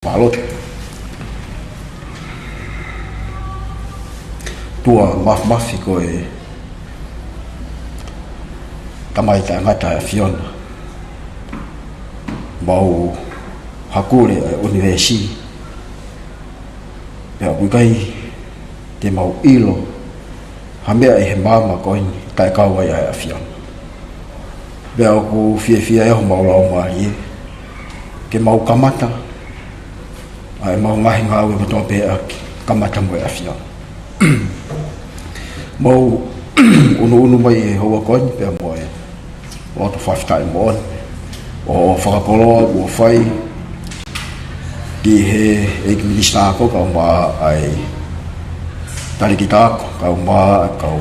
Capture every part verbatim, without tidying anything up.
Mālō. ʻOtua Māfimafi, ko e Tamai Taʻengata ʻa e ʻAfiona, mau hakule ʻa e ʻunivēsi, pea ʻoku ʻikai te mau ʻilo ha meʻa ʻi he maama ko eni taʻe kau ai ʻa e ʻAfiona. Pea ʻoku fiefia ʻa homau laumālie ke mau kamata ʻa ʻemau ngaahi ngāue kotoa pē ʻaki, kamata mo e ʻAfiona. Mau ʻunuʻunu mai ʻi he houa ko eni pea mo e loto fakafetaʻi moʻoni ʻo e fakakoloa kuo fai ki he ʻEiki Minisitā ako, kaeʻumaʻā ʻa e talēkita ako, kaeʻumaʻā ʻa e kau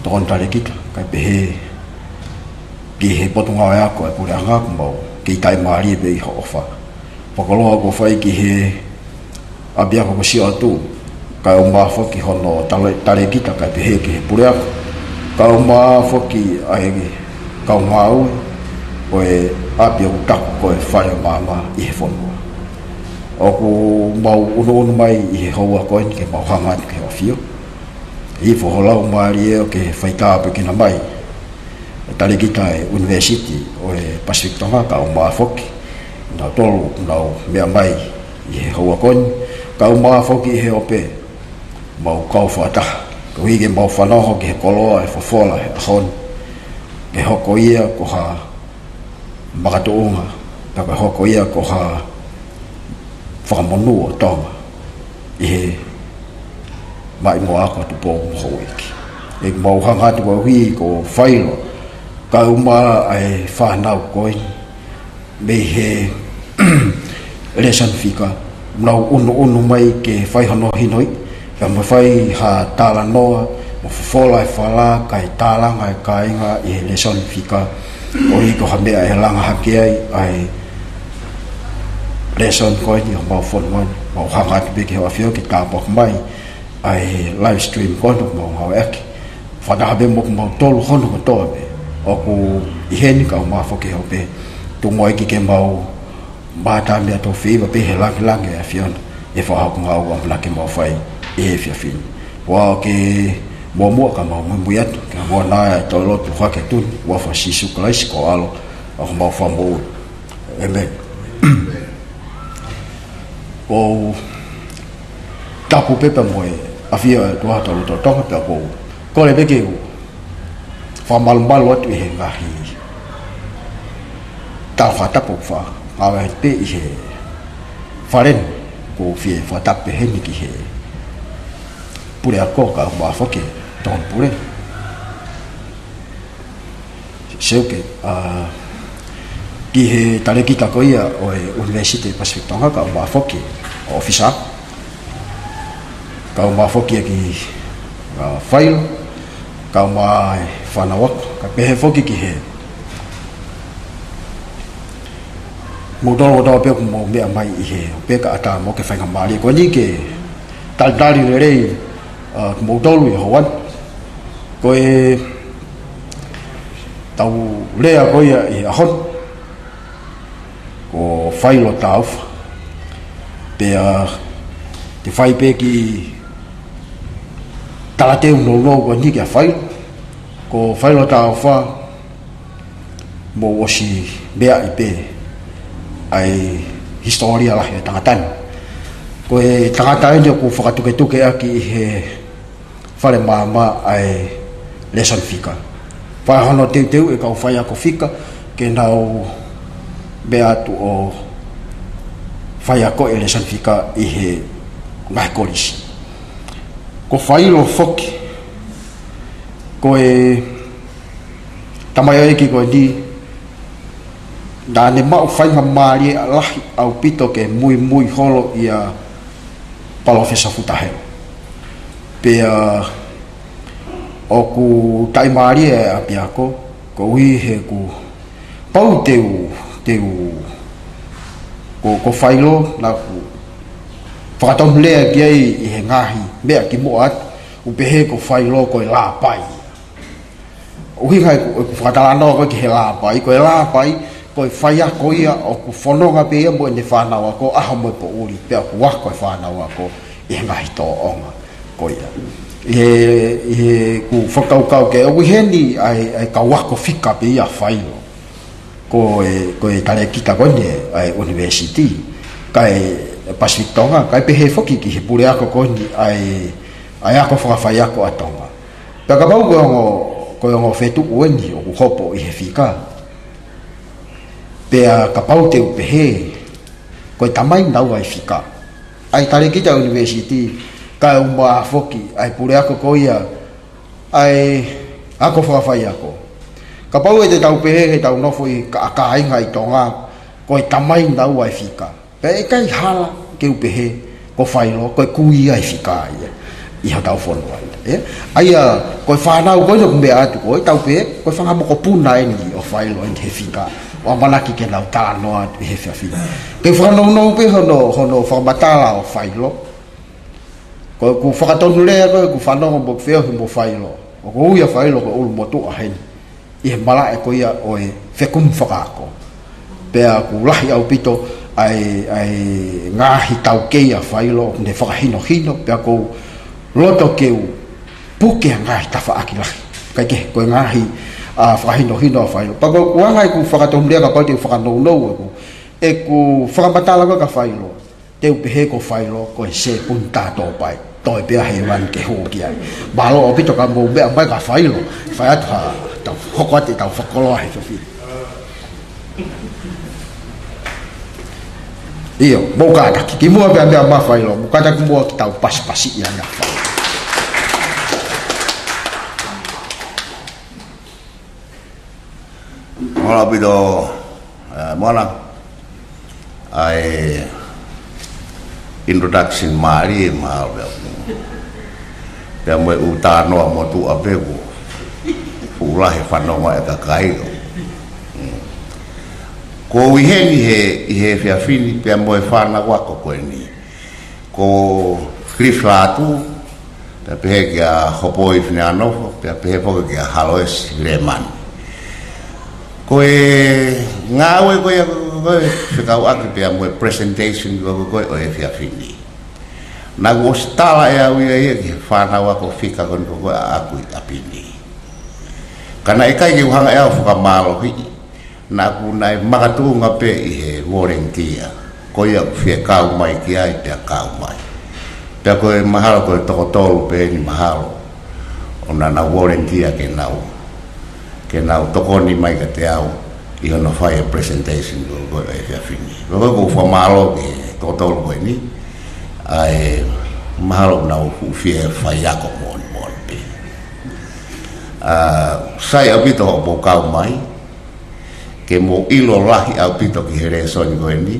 tokoni talēkita, kae pehē ki he Potungāue Ako ʻa e Puleʻanga. Mau kei tāimālie pē ʻi hoʻo ʻofa. Fakakoloa kuo fai ki he ʻapiako ko Siaʻatū, kaeʻumaʻā foki hono tale-, talēkita, kae pehē ki he puleako, kaeʻumaʻā foki ʻa e kau ngāue ʻo e ʻapi ʻoku taku ko e Fale ʻo Maama ʻi he fonua. ʻOku mau ʻunuʻunu mai ʻi he houa ko eni ke mau hanga atu ki he ʻAfio, ʻi he folau mālie ʻo ke faitāpuekina mai e talēkita ʻa e ʻUnivēsiti ʻo e Pasifiki Tonga, kaeʻumaʻā foki kinautolu ʻoku nau meʻa mai ʻi he houa ko eni, kaeʻumaʻā foki ʻi he ope, mau kau fakataha koeʻuhi ke mau fanongo ki he koloa ʻo e fofola he ʻaho ni, ke hoko ia ko ha makatuʻunga, pea ke hoko ia ko ha fakamonū ʻo Tonga ʻi he maʻimoa ako ʻa Tupou mo Houʻeiki. ʻOku mau hanga atu koeʻuhi ko Failo, kaeʻumaʻā ʻa e fānau ko eni mei he lēsoni fika, nau ʻunuʻunu mai ke fai hono hinoʻi, pea mo fai ha talanoa, mo fofola e fala, kae tālanga e kāinga ʻi he lēsoni fika, koeʻuhi ko ha meʻa ʻe langa hake ai ʻa e lēsoni ko eni ʻo homau fonua ni. Mau hanga atu pē ki he ʻAfio ke tāpuaki mai ʻa e live stream ko eni ʻoku mau ngāueʻaki. Fakataha pē mo kimautolu hono kotoa pē ʻoku ʻi heni, kaeʻumaʻā foki he ope, tuku muʻa ʻEiki ke mau mātā meʻatokoni pē he langilangi ʻa e ʻAfiona ʻi he fakahoko ngāue ʻamanaki ke mau fai ʻi he efiafi ni. Pea ʻoku muʻomuʻa ka mau muimui atu ke mau ʻoange ʻa e toe lotu hake atu ni, ʻi he huafa ʻo Sīsū Kalaisi ko ho ʻAlo, ʻa homau Fakamoʻui. ʻĒmeni. ʻOku ou tapu pē pea mo e ʻAfio ʻa e ʻOtua ʻi hotau lotolotonga, pea ʻoku ou kole pē ke u fakamalumalu atu ʻi he ngaahi tala fakatapu ʻoku faʻa ngāueʻaki pē ʻi he Fale ni. ʻOku ou fie fakatapu pē heni ki he puleako, kaeʻumaʻā foki e tokoni pule, Seuke, ʻa, ki he talēkita ko ia ʻo e ʻUnivēsiti Pasifiki Tonga, kaeʻumaʻā foki ʻa e ʻōfisa, kaeʻumaʻā foki ʻa e kiʻi, ʻa, Failo, kaeʻumaʻā e fānau ako, kae pehē foki ki he mou tolo kotoa pē ʻoku mou meʻa mai ʻi he ope, kae ʻatā mo e faingamālie ko eni ke talitali lelei, ʻa, kimoutolu ʻi he houa ni. Ko ʻetau lea ko ia ʻi he ʻaho ni, ko Failo Taufa. Pea te u fai pē kiʻi talateu nounou ko eni kia Failo. Ko Failo Taufa, mou ʻosi meaʻi pē ʻa e hisitōlia lahi ʻo e tangata ni. Ko e tangata eni ʻoku fakatuketukeʻaki ʻi he Fale Maama ʻa e lēsoni fika. Fai hono teuteu ʻe he kau faiako fika ke nau meʻa atu ʻo faiako e lēsoni fika ʻi he ngaahi kolisi. Ko Failo foki, ko e tamaioʻeiki ko eni, naʻa ne maʻu faingamālie lahi ʻaupito ke muimui holo ʻia Palōfesa Futa Helu. Pea ʻoku tāimālie e ʻapiako, koeʻuhi he kuo pau te u, te u, ko, ko Failo naʻa ku fakatomala ki ai ʻi he ngaahi meʻa kimuʻa atu, ʻo pehē ko Failo ko e lāpai. ʻUhinga ʻeku, ʻeku fakatalanoa ko ē ki he lāpai, ko e lāpai, Ko e faiako ia ʻoku fononga pē ia mo ʻene fānau ako ʻaho mo e poʻuli, pea ʻoku ako e fānau ako ʻi he ngaahi tōʻonga ko ia. ʻI he, ʻi he ʻoku fakakaukau ke ʻoku ʻi heni ʻa e, ʻa e kau ako fika pē ia ʻa Failo. Ko e, ko e talēkita ko eni ʻa e ʻunivēsiti, kae Pacific Tonga, kae pehē foki ki he puleako ko eni ʻa e, ʻa e ako fakafaiako ʻa Tonga. Pea kapau ko e ongo, ko e ongo fetuʻu eni ʻoku hopo ʻi he fika, pea kapau te u pehē, ko e tamai naua ʻa e fika, ʻa e talēkita ʻunivēsiti, kae ʻumaʻā foki ʻa e puleako ko ia ʻa e ako fakafaiako. Kapau ʻe te tau pehē he tau nofo ʻi ka-, kāinga ʻi Tonga, ko e tamai naua ʻa e fika, pea ʻe ʻikai hala ke u pehē ko Failo, ko e kui ia ʻa e fika ia ʻi hotau fonua ia. ʻE? ʻA ia, ko e fānau ko eni ʻoku meʻa atu ko ē, tau pehē ko e fanga mokopuna eni ʻo Failo eni he fika, ʻo ʻamanaki ke nau talanoa atu ʻi he efiafi ni. Ke fakanounou pē hono, hono fakamatala ʻo Failo. Ko ʻeku fakatonulea ko ē ʻeku fanongo mo ʻeku feohi mo Failo, ʻoku ui ʻa Failo ko e ʻulumotuʻa heni ʻi he malaʻe ko ia ʻo e fekumi fakaako. Pea ʻoku lahi ʻaupito ʻa e, ʻa e ngaahi taukei ʻa Failo ʻoku ne fakahinohino, pea ʻoku ou loto ke u puke ʻa e ngaahi tafaʻaki lahi, kae kehe, ko e ngaahi, ʻa, fakahinohino ʻa Failo. Pea ko ʻeku anga ʻeku fakatonulea kapau te u fakanounou ʻeku, ʻeku fakamatala ko ē kia Failo, te u pehē ko Failo ko e sēpuni tātōpai. Toe pē ʻa hēvani ke hū ki ai. Mālō ʻaupito ka mou meʻa mai kia Failo. Fai atu ha, tau hoko atu ʻetau fakakoloa he efiafi ni. ʻIo, mou kātaki. Kimuʻa pea meʻa mai Failo, mou kātaki muʻa ke tau pasipasi ia ia Failo. Mālō ʻaupito, ē, Moana, ʻa e introduction mālie, mahalo pē. Pea mo e ʻū talanoa motuʻa pē ʻoku fuʻu lahi e fanongo ʻa e kakai. Mm. Ko au ʻi heni he, ʻi he efiafi ni pea mo e fānau ako ko eni. Ko Cliff Lātū, pea pehē kia Hopoi Fineʻanofo, pea pehē foki kia Haloesi Lemani. Ko e ngāue ko ia ko ē fekauʻaki pea mo e presentation ko ē ʻo e efiafi ni. Naʻá ku ʻosi tala ʻe au ia ia ki he fānau ako fika ko eni ko ē ʻa ʻaku ʻi ʻapi ni. Ka naʻe ʻikai ke u hanga ʻe au ʻo fakamālohiʻi, naʻá ku, naʻe makatuʻunga pē ʻi he volunteer. Ko ia ʻoku fie kau mai ki ai pea kau mai. Pea ko e mahalo ko e toko tolu pē eni mahalo ʻoku nau volunteer ke nau, ke nau tokoni mai kiate au ʻi hono fai e presentation ko ē ʻo e efiafi ni. Pea ko ʻeku fakamālō ki he toko tolu ko eni, ʻa e mahalo ʻoku nau fuʻu fie faiako moʻoni moʻoni pē. ʻA, sai ʻaupito hoʻomou kau mai, ke mou ʻilo lahi ʻaupito ki he lēsoni ko eni,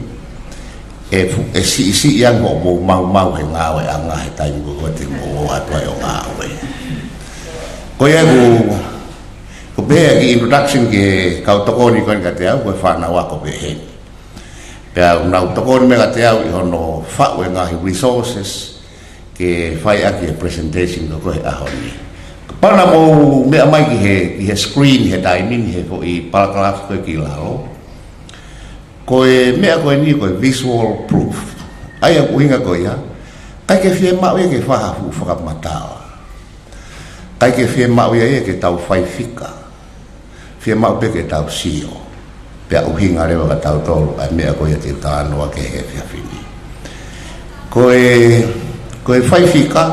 ʻe fu-, ʻe siʻisiʻi ange hoʻomou maumau he ngāueʻanga he taimi ko ē te mou ō atu ai ʻo ngāue. Ko ia ʻoku, ʻoku pehē ʻa e kiʻi introduction ki he kau tokoni ko eni kiate au, ko e fānau ako pē heni. Pea ʻoku nau tokoni mai kiate au ʻi hono faʻu e ngaahi resources, ke fai ʻaki e presentation ko ē he ʻaho ni. Kapau naʻa mou meʻa mai ki he, ki he screen he taimi ni he foʻi paragraph ko ē ki lalo. Ko e meʻa ko eni ko e visual proof. ʻA ia ʻoku ʻuhinga ko ia, ʻikai ke fiemaʻu ia ke fai ha fuʻu fakamatala. ʻIkai ke fiemaʻu ia ia ke tau fai fika. Fiemaʻu pē ke tau sio, pea ʻuhinga leva kia tautolu ʻa e meʻa ko ia te u talanoa ki ai he efiafi ni. Ko e, ko e fai fika,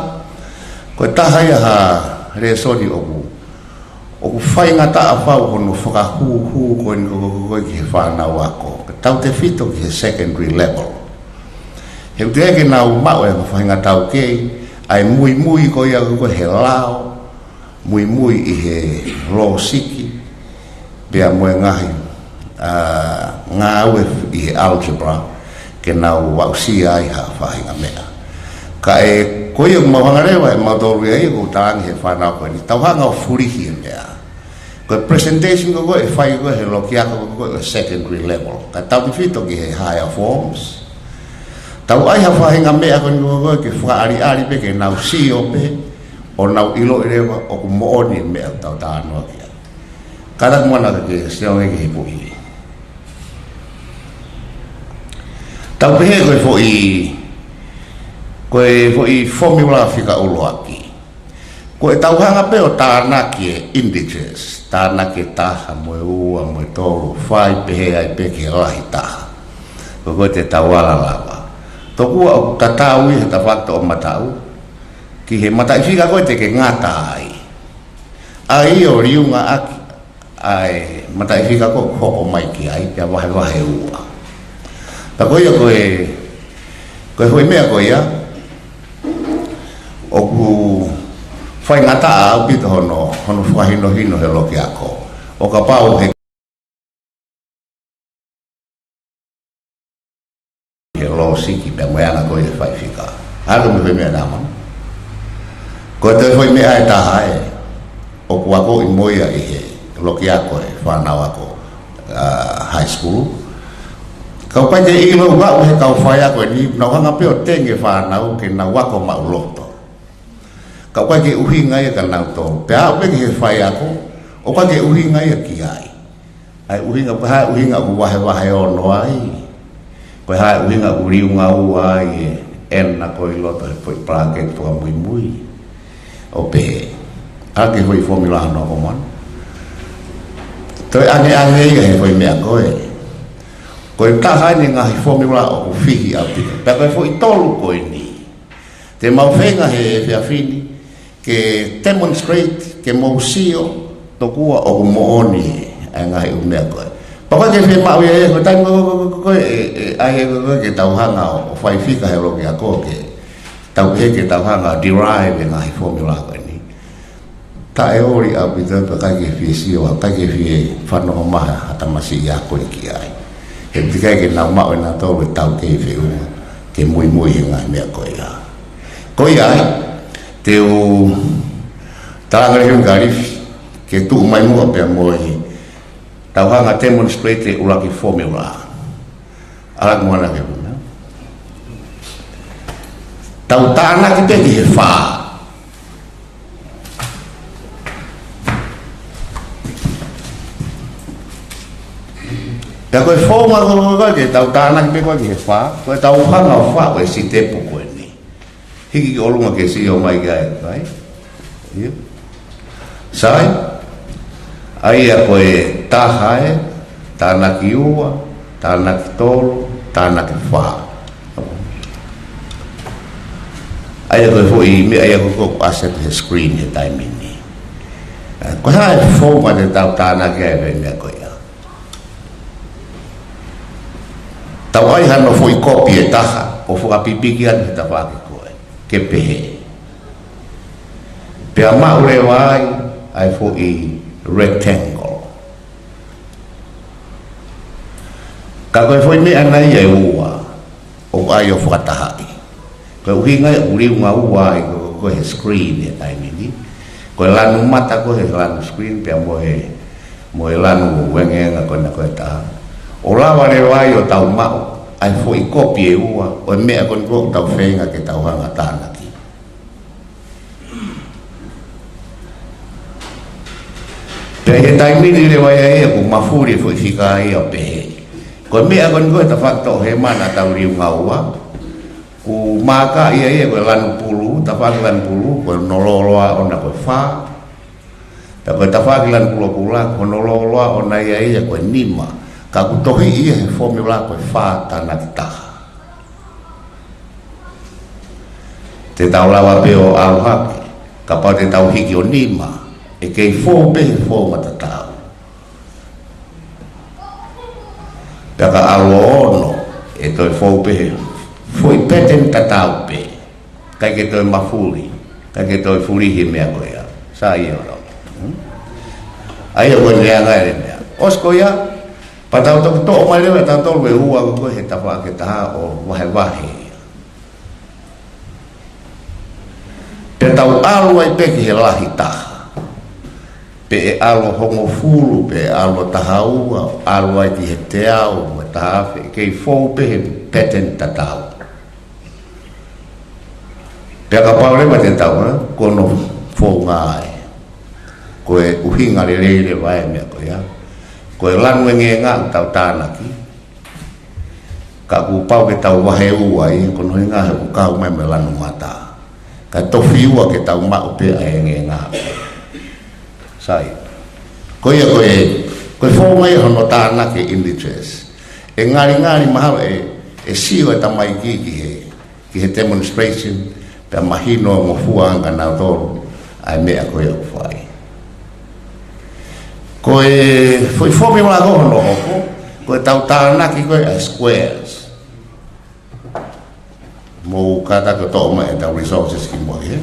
ko e taha ia ha lēsoni ʻoku, ʻoku faingataʻa fau hono fakahūhū ko eni ko ē, ko ē, ko ē ki he fānau ako. Tautefito ki he secondary level. He ʻoku teʻeki ke nau maʻu e faʻahinga taukei, ʻa e muimui ko ia ko ē he lao, muimui ʻi he lōsiki, pea mo e ngaahi, ʻa, ngāue ʻi he algebra, ke nau aʻusia ai ha faʻahinga meʻa. Ka ʻe, ko ia ʻoku mau hanga leva ʻe mautolu ia ʻoku ou talaange he fānau ko eni, tau hanga ʻo fulihi e meʻa. Ko e presentation ko ē ʻe fai ko ē he loki ako ko ē ʻo e secondary level. Ka tautefito ki he higher forms, tau ʻai ha faʻahinga meʻa ko eni ko ē ke fakaʻaliʻali pē ke nau sio pē, ʻo nau ʻiloʻi leva ʻoku moʻoni e meʻa ʻoku tau talanoa ki ai. Kātaki Moana ke ke sio ange ki he poʻuli. Tau pehē ko e foʻi, ko e foʻi formula fika ʻuluaki. Ko e tau hanga pē ʻo tānaki e integers, tānaki e taha mo e ua mo e tolu, fai pehē ai pē ki he lahi taha. Ko e ko e te tau ala lava. Tokua ʻoku tatau ia he tafaʻaki toʻomataʻu ki he mataʻifika ko e te ke ngata ai. ʻA ia ʻo liunga ʻaki ʻa e mataʻifika ko ē ʻoku hoko mai ki ai, pea vahevahe ua. Pea ko ia ko e, ko e foʻi meʻa ko ia, ʻoku faingataʻa ʻaupito hono, hono fakahinohino he loki ako. ʻO kapau he he lōsiki pea mo e anga ko ia e faifika. Hake mo e foʻi meʻa namu. Ko e toe foʻi meʻa ʻe taha ē, ʻoku akoʻi mo ia ʻi he loki ako e fānau ako, ʻa, high school. Ka ʻoku ʻikai ke ʻilo ʻoku aʻu he kau faiako eni, nau hanga pē ʻo tenge fānau ke nau ako maʻuloto. Ka ʻoku ʻikai ke ʻuhinga ia kia nautolu. Pea aʻu pē ki he faiako, ʻoku ʻikai ke ʻuhinga ia ki ai. ʻA e ʻuhinga, ko e hā e ʻuhinga ʻoku vahevahe ono ai. Ko e hā e ʻuhinga ʻoku liunga ua ai e N ko ē ʻi loto he foʻi palaketi fakamuimui. ʻO pehē. ʻA e foʻi formula hono ako mana. Toe ʻaneʻane ia he foʻi meʻa ko ē. Ko e taha eni e ngaahi formula ʻoku fihi ʻaupito. Pea ko e foʻi tolu ko eni. Te mau feinga he efiafi ni, ke demonstrate, ke mou sio, tokua ʻoku moʻoni ʻa e ngaahi ʻū meʻa ko ē. Pea ʻoku ʻikai ke fiemaʻu ia ʻe he ko e taimi ko ē, ko e, ko e, ʻe, ʻe, ʻa ia ko e, ko e ke tau hanga ʻo, ʻo faifika he loki ako ke, tau pehē ke tau hanga ʻo derive e ngaahi formula ko eni. Taʻeoli ʻaupito pea ʻikai ke fie sio, ʻikai ke fie fanongo mai ha tamasiʻi ako ki ai. He ʻoku ʻikai ke nau maʻu ʻe nautolu e taukei feʻunga, ke muimui he ngaahi meʻa ko ia. Ko ia ai, te u talaange lelei ʻa e kalifi, ke tuʻu mai muʻa pea mo e tau hanga demonstrate e ʻuluaki formula. ʻAlu ki muʻa ke puna. Tau tānaki pē ki he fā. Pea ko e founga ko ē ke tau tānaki pē ko ē ki he fā, ko e tau hanga ʻo fā ko e sitepu ko eni. Hiki ki ʻolunga ke sio mai ki ai, right? ʻIo. Sai, ʻa ia ko e taha ē, tānaki ua, tānaki tolu, tānaki fā. ʻA ia ko e foʻi meʻa ia ko ē ʻoku ʻasi atu he screen he taimi ni. Ko e hā e founga te tau tānaki ai e meʻa ko ia. Tau ʻai hano foʻi kopi ʻe taha, ʻo fakapipiki atu he tafaʻaki ko ē. Ke pehē. Pea maʻu leva ai, ʻa e foʻi rectangle. Ka ko e foʻi meʻa nai ʻe ua, ʻoku ʻai ʻo fakatahaʻi. Ko e ʻuhinga ia ʻoku liunga ua ai ko, ko, ko e screen he taimi ni. Ko e lanu mata ko ē he lanu screen pea mo e, mo e lanu uengenga ko ena ko e taha. ʻO lava leva ai ʻo tau maʻu, ʻa e foʻi kopi ʻe ua, ʻo e meʻa ko eni ʻoku tau feinga ke tau hanga tānaki. Pea ʻi he taimi ni leva ia ʻoku mafuli e foʻi fika ia ʻo pehē. Ko e meʻa ko eni ko e tafaʻaki toʻohema naʻa tau liunga ua. ʻOku mākaʻi ia ko e lanu pulu, tafaʻaki lanu pulu, ko hono lōloa ʻoʻona ko e fā. Pea ko e tafaʻaki lanu pulu ʻoku ʻoku hono lōloa ʻoʻona ia ko e nima. Ka ʻoku tohiʻi ia he formula ko e fā tānaki taha. Te tau lava pē ʻo ʻalu hake, kapau te tau hiki ʻo nima, ʻe kei fou pē he founga tatau. Pea ka ʻalu ʻo ono, ʻe toe fou pē he foʻi pattern tatau pē. ʻIkai ke toe mafuli, ʻikai ke toe fulihi e meʻa ko ia. Sai ʻo lau. Hmm? ʻA ia ko e leanga e meʻa. ʻOsi ko ia, pea tau toki toʻo mai leva ʻe tautolu e ua ko ē he tafaʻaki ʻe taha ʻo vahevahe ia. Pea tau ʻalu ai pē ki he lahi taha. Pe ʻe ʻalu hongofulu, pe ʻe ʻalu taha ua, ʻalu ai ki he teau, mo e taha afe, kei fou pē he pattern tatau. Pea kapau leva te tau, eh, ko hono founga ē. Ko e ʻuhinga lelei leva e meʻa ko ia. Ko e lanu uengenga ʻoku tau tānaki. Ka kuo pau ke tau vahe ua ai, ko hono ʻuhinga he ʻoku kau mai mo e lanu mata. Kae tofiua ke tau maʻu pē ʻa e ngaahi. Sai. Ko ia ko e, ko e fou mai hono tānaki e images. ʻE ngalingali mahalo ʻe, ʻe sio e tamaiki ki he, ki he demonstration, pea mahino ngofua ange kia nautolu ʻa e meʻa ko ia ʻoku fai. Ko e foʻi formula ko hono hoko, ko e tau tānaki ko ē ʻa e squares. Mou kātaki ʻo toʻo mai ʻetau resources ki muʻa, ē?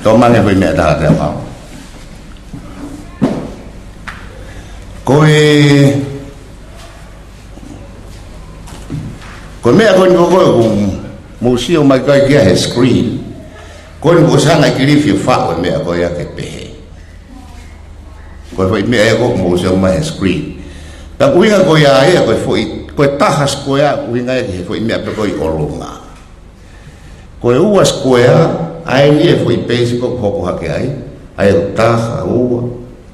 Toʻo mai e foʻi meʻa ʻe taha te u ʻoange. Ko e Ko e meʻa ko eni ko ē ʻoku mou sio mai ki ai ki he screen. Ko eni ʻoku ʻosi hanga ʻe Kilifi ʻo faʻu e meʻa ko ia ke pehē. Ko e foʻi meʻa ia ʻoku mou sio mai he screen. Pea ʻuhinga ko ia ia ko e foʻi, ko e taha square ʻuhinga ia ki he foʻi meʻa pē ko ē ʻi ʻolunga. Ko e ua square, ʻa eni e foʻi peisi ʻoku hoko hake ai, ʻa ia ko e taha ua,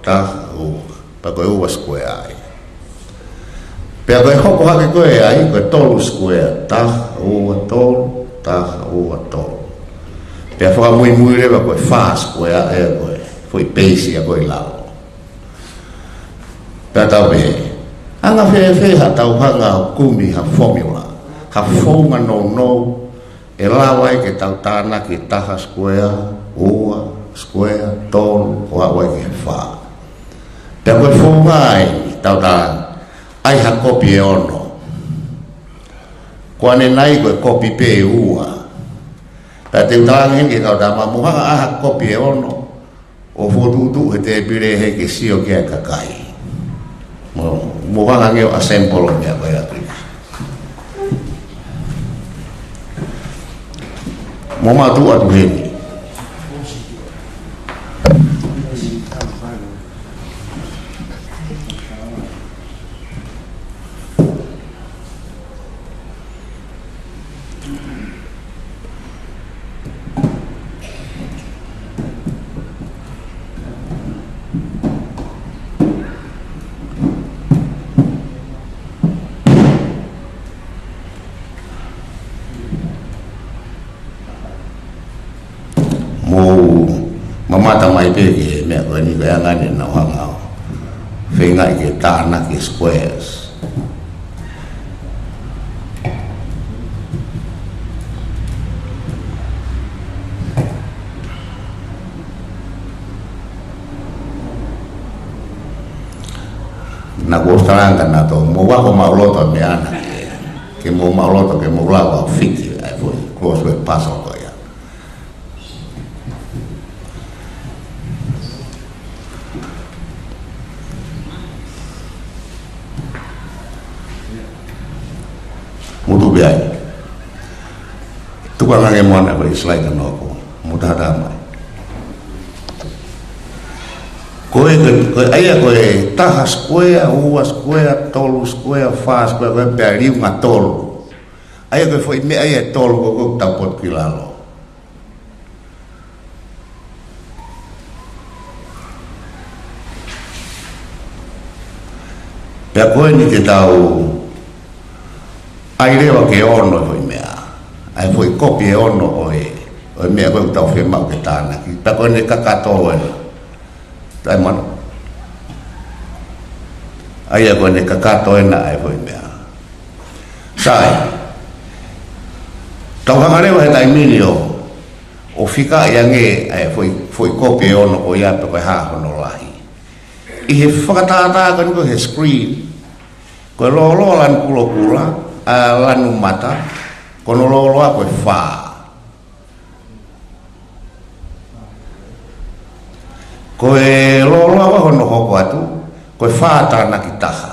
taha ua. Pea ko e ua square ai. Pea ko e hoko hake ko ē ai, ko e tolu square, taha ua tolu, taha ua tolu. Pea fakamuimui leva ko e fā square, ʻa ia ko e foʻi peisi ia ko ē ʻi lalo. Pea tau pehē, anga fēfē haʻatau hanga ʻo kumi ha formula, ha founga nounou, ʻe lava ai ke tau tānaki taha square, ua square, tolu, ʻo aʻu ai ki he fā. Pea ko e founga ʻeni, tau tā, ʻai ha kopi ʻe ono. Ko ʻanenai ko e kopi pē ʻe ua. Pea te u talaange heni ke tau tā, mou hanga ʻai ha kopi ʻe ono, ʻo fokotuʻutuʻu he tēpile he ke sio ki ai e kakai. Mou, mou hanga ange ʻo assemble e meʻa ko ia atu. Mou matu atu heni. Mou mamata mai pē ki he meʻa ko eni, ko e anga ʻeni ʻenau hanga ʻo feingaʻi ke tānaki e squares. Naʻa ku ʻosi talaange kia nautolu, mou ako maʻuloto e meʻa ʻana ke, ke mou maʻuloto ke mou lava ʻo fiti ʻa e foʻi crossword puzzle ko ia. Mou tuʻu pē ai. Tuku ange muʻa ʻa e foʻi slide ʻana ko. Mou tātā mai. Ko e, ko e, ko e, ʻa ia ko e taha square, ua square, tolu square, fā square, ko e pea liunga tolu. ʻA ia ko e foʻi meʻa ia ʻe tolu ko ē ʻoku tau potu ki lalo. Pea ko eni te tau ʻai leva ke ono e foʻi meʻa. ʻA e foʻi kopi ʻe ono ʻo e, ʻo e meʻa ko ē ʻoku tau fiemaʻu ke tānaki. Pea ko eni kakato ena. Taimano. ʻA ia ko eni kakato ena ʻa e foʻi meʻa. Sai. Tau hanga leva he taimi ni ʻo, ʻo fikaʻi ange ʻa e foʻi, foʻi kopi ʻe ono ko ia pe ko e hā hono lahi. ʻI he fakatātā ko eni ko ē he screen, ko e lōloa lanu kulokula, ʻa lanu mata, ko hono lōloa ko e fā. Ko e lōloa ko ē hono hoko atu, ko e fā tānaki taha.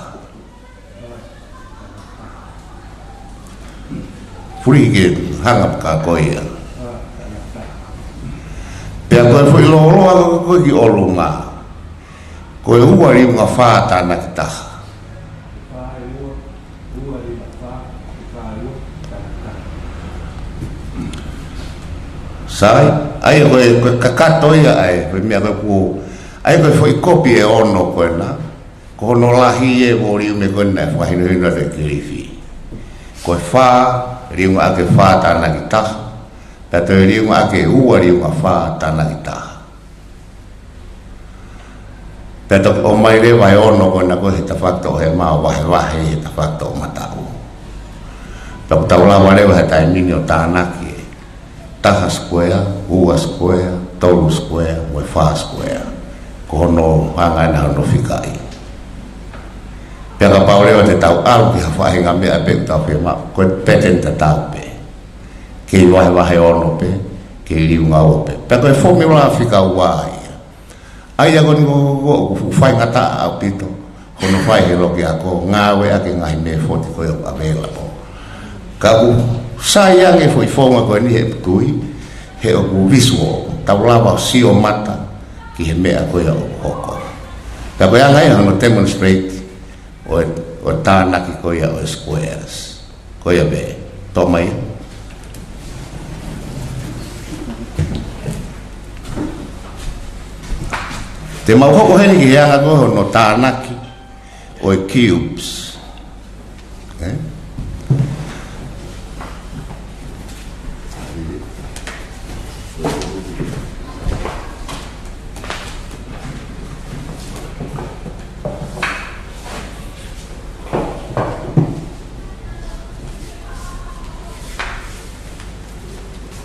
Fuli ke hanga pē ka ko ia. Pea ko e foʻi lōloa ko ē ki ʻolunga, ko e ua liunga fā tānaki taha. Sai, ʻa ia ko e, ko e kakato ia ʻa e, ko e meʻa ko ē ʻoku, ʻa ia ko e foʻi kopi ʻe ono ko ena, ko hono lahi e voliume ko ena ʻe fakahinohino ʻe Kilifi. Ko e fā, liunga ʻaki e fā tānaki taha, pea toe liunga ʻaki e ua liunga fā tānaki taha. Pea toki ʻomai leva e ono ko ena ko e he tafaʻaki toʻohema ʻo vahevahe he tafaʻaki toʻomataʻu. Pea ʻoku tau lava leva he taimi ni ʻo tānaki e taha sikuea, ua sikuea, tolu sikuea, mo e fā sikuea. Ko hono hanga ena hono fikaʻi. Pea kapau leva te tau ʻalu ki ha faʻahinga meʻa pē ʻoku tau fiemaʻu, ko e pattern tatau pē. Kei vahevahe ono pē, kei liunga ua pē. Pea ko e formula fika ua ia. ʻA ia ko eni ko, ko, ko, ʻoku faingataʻa ʻaupito hono fai he loki ako, ngāueʻaki e ngaahi method ko ē ʻoku available. Ka ʻoku sai ange foʻi founga ko eni he ʻoku tui, he ʻoku visual, tau lava ʻo sio mata ki he meʻa ko ē ʻoku hoko. Ka ko e anga ia hono demonstrate ʻo e, ʻo e tānaki ko ia ʻo e squares. Ko ia pē, toʻo mai. Te mau hoko heni ki he anga ko ē hono tānaki ʻo e cubes. Eh?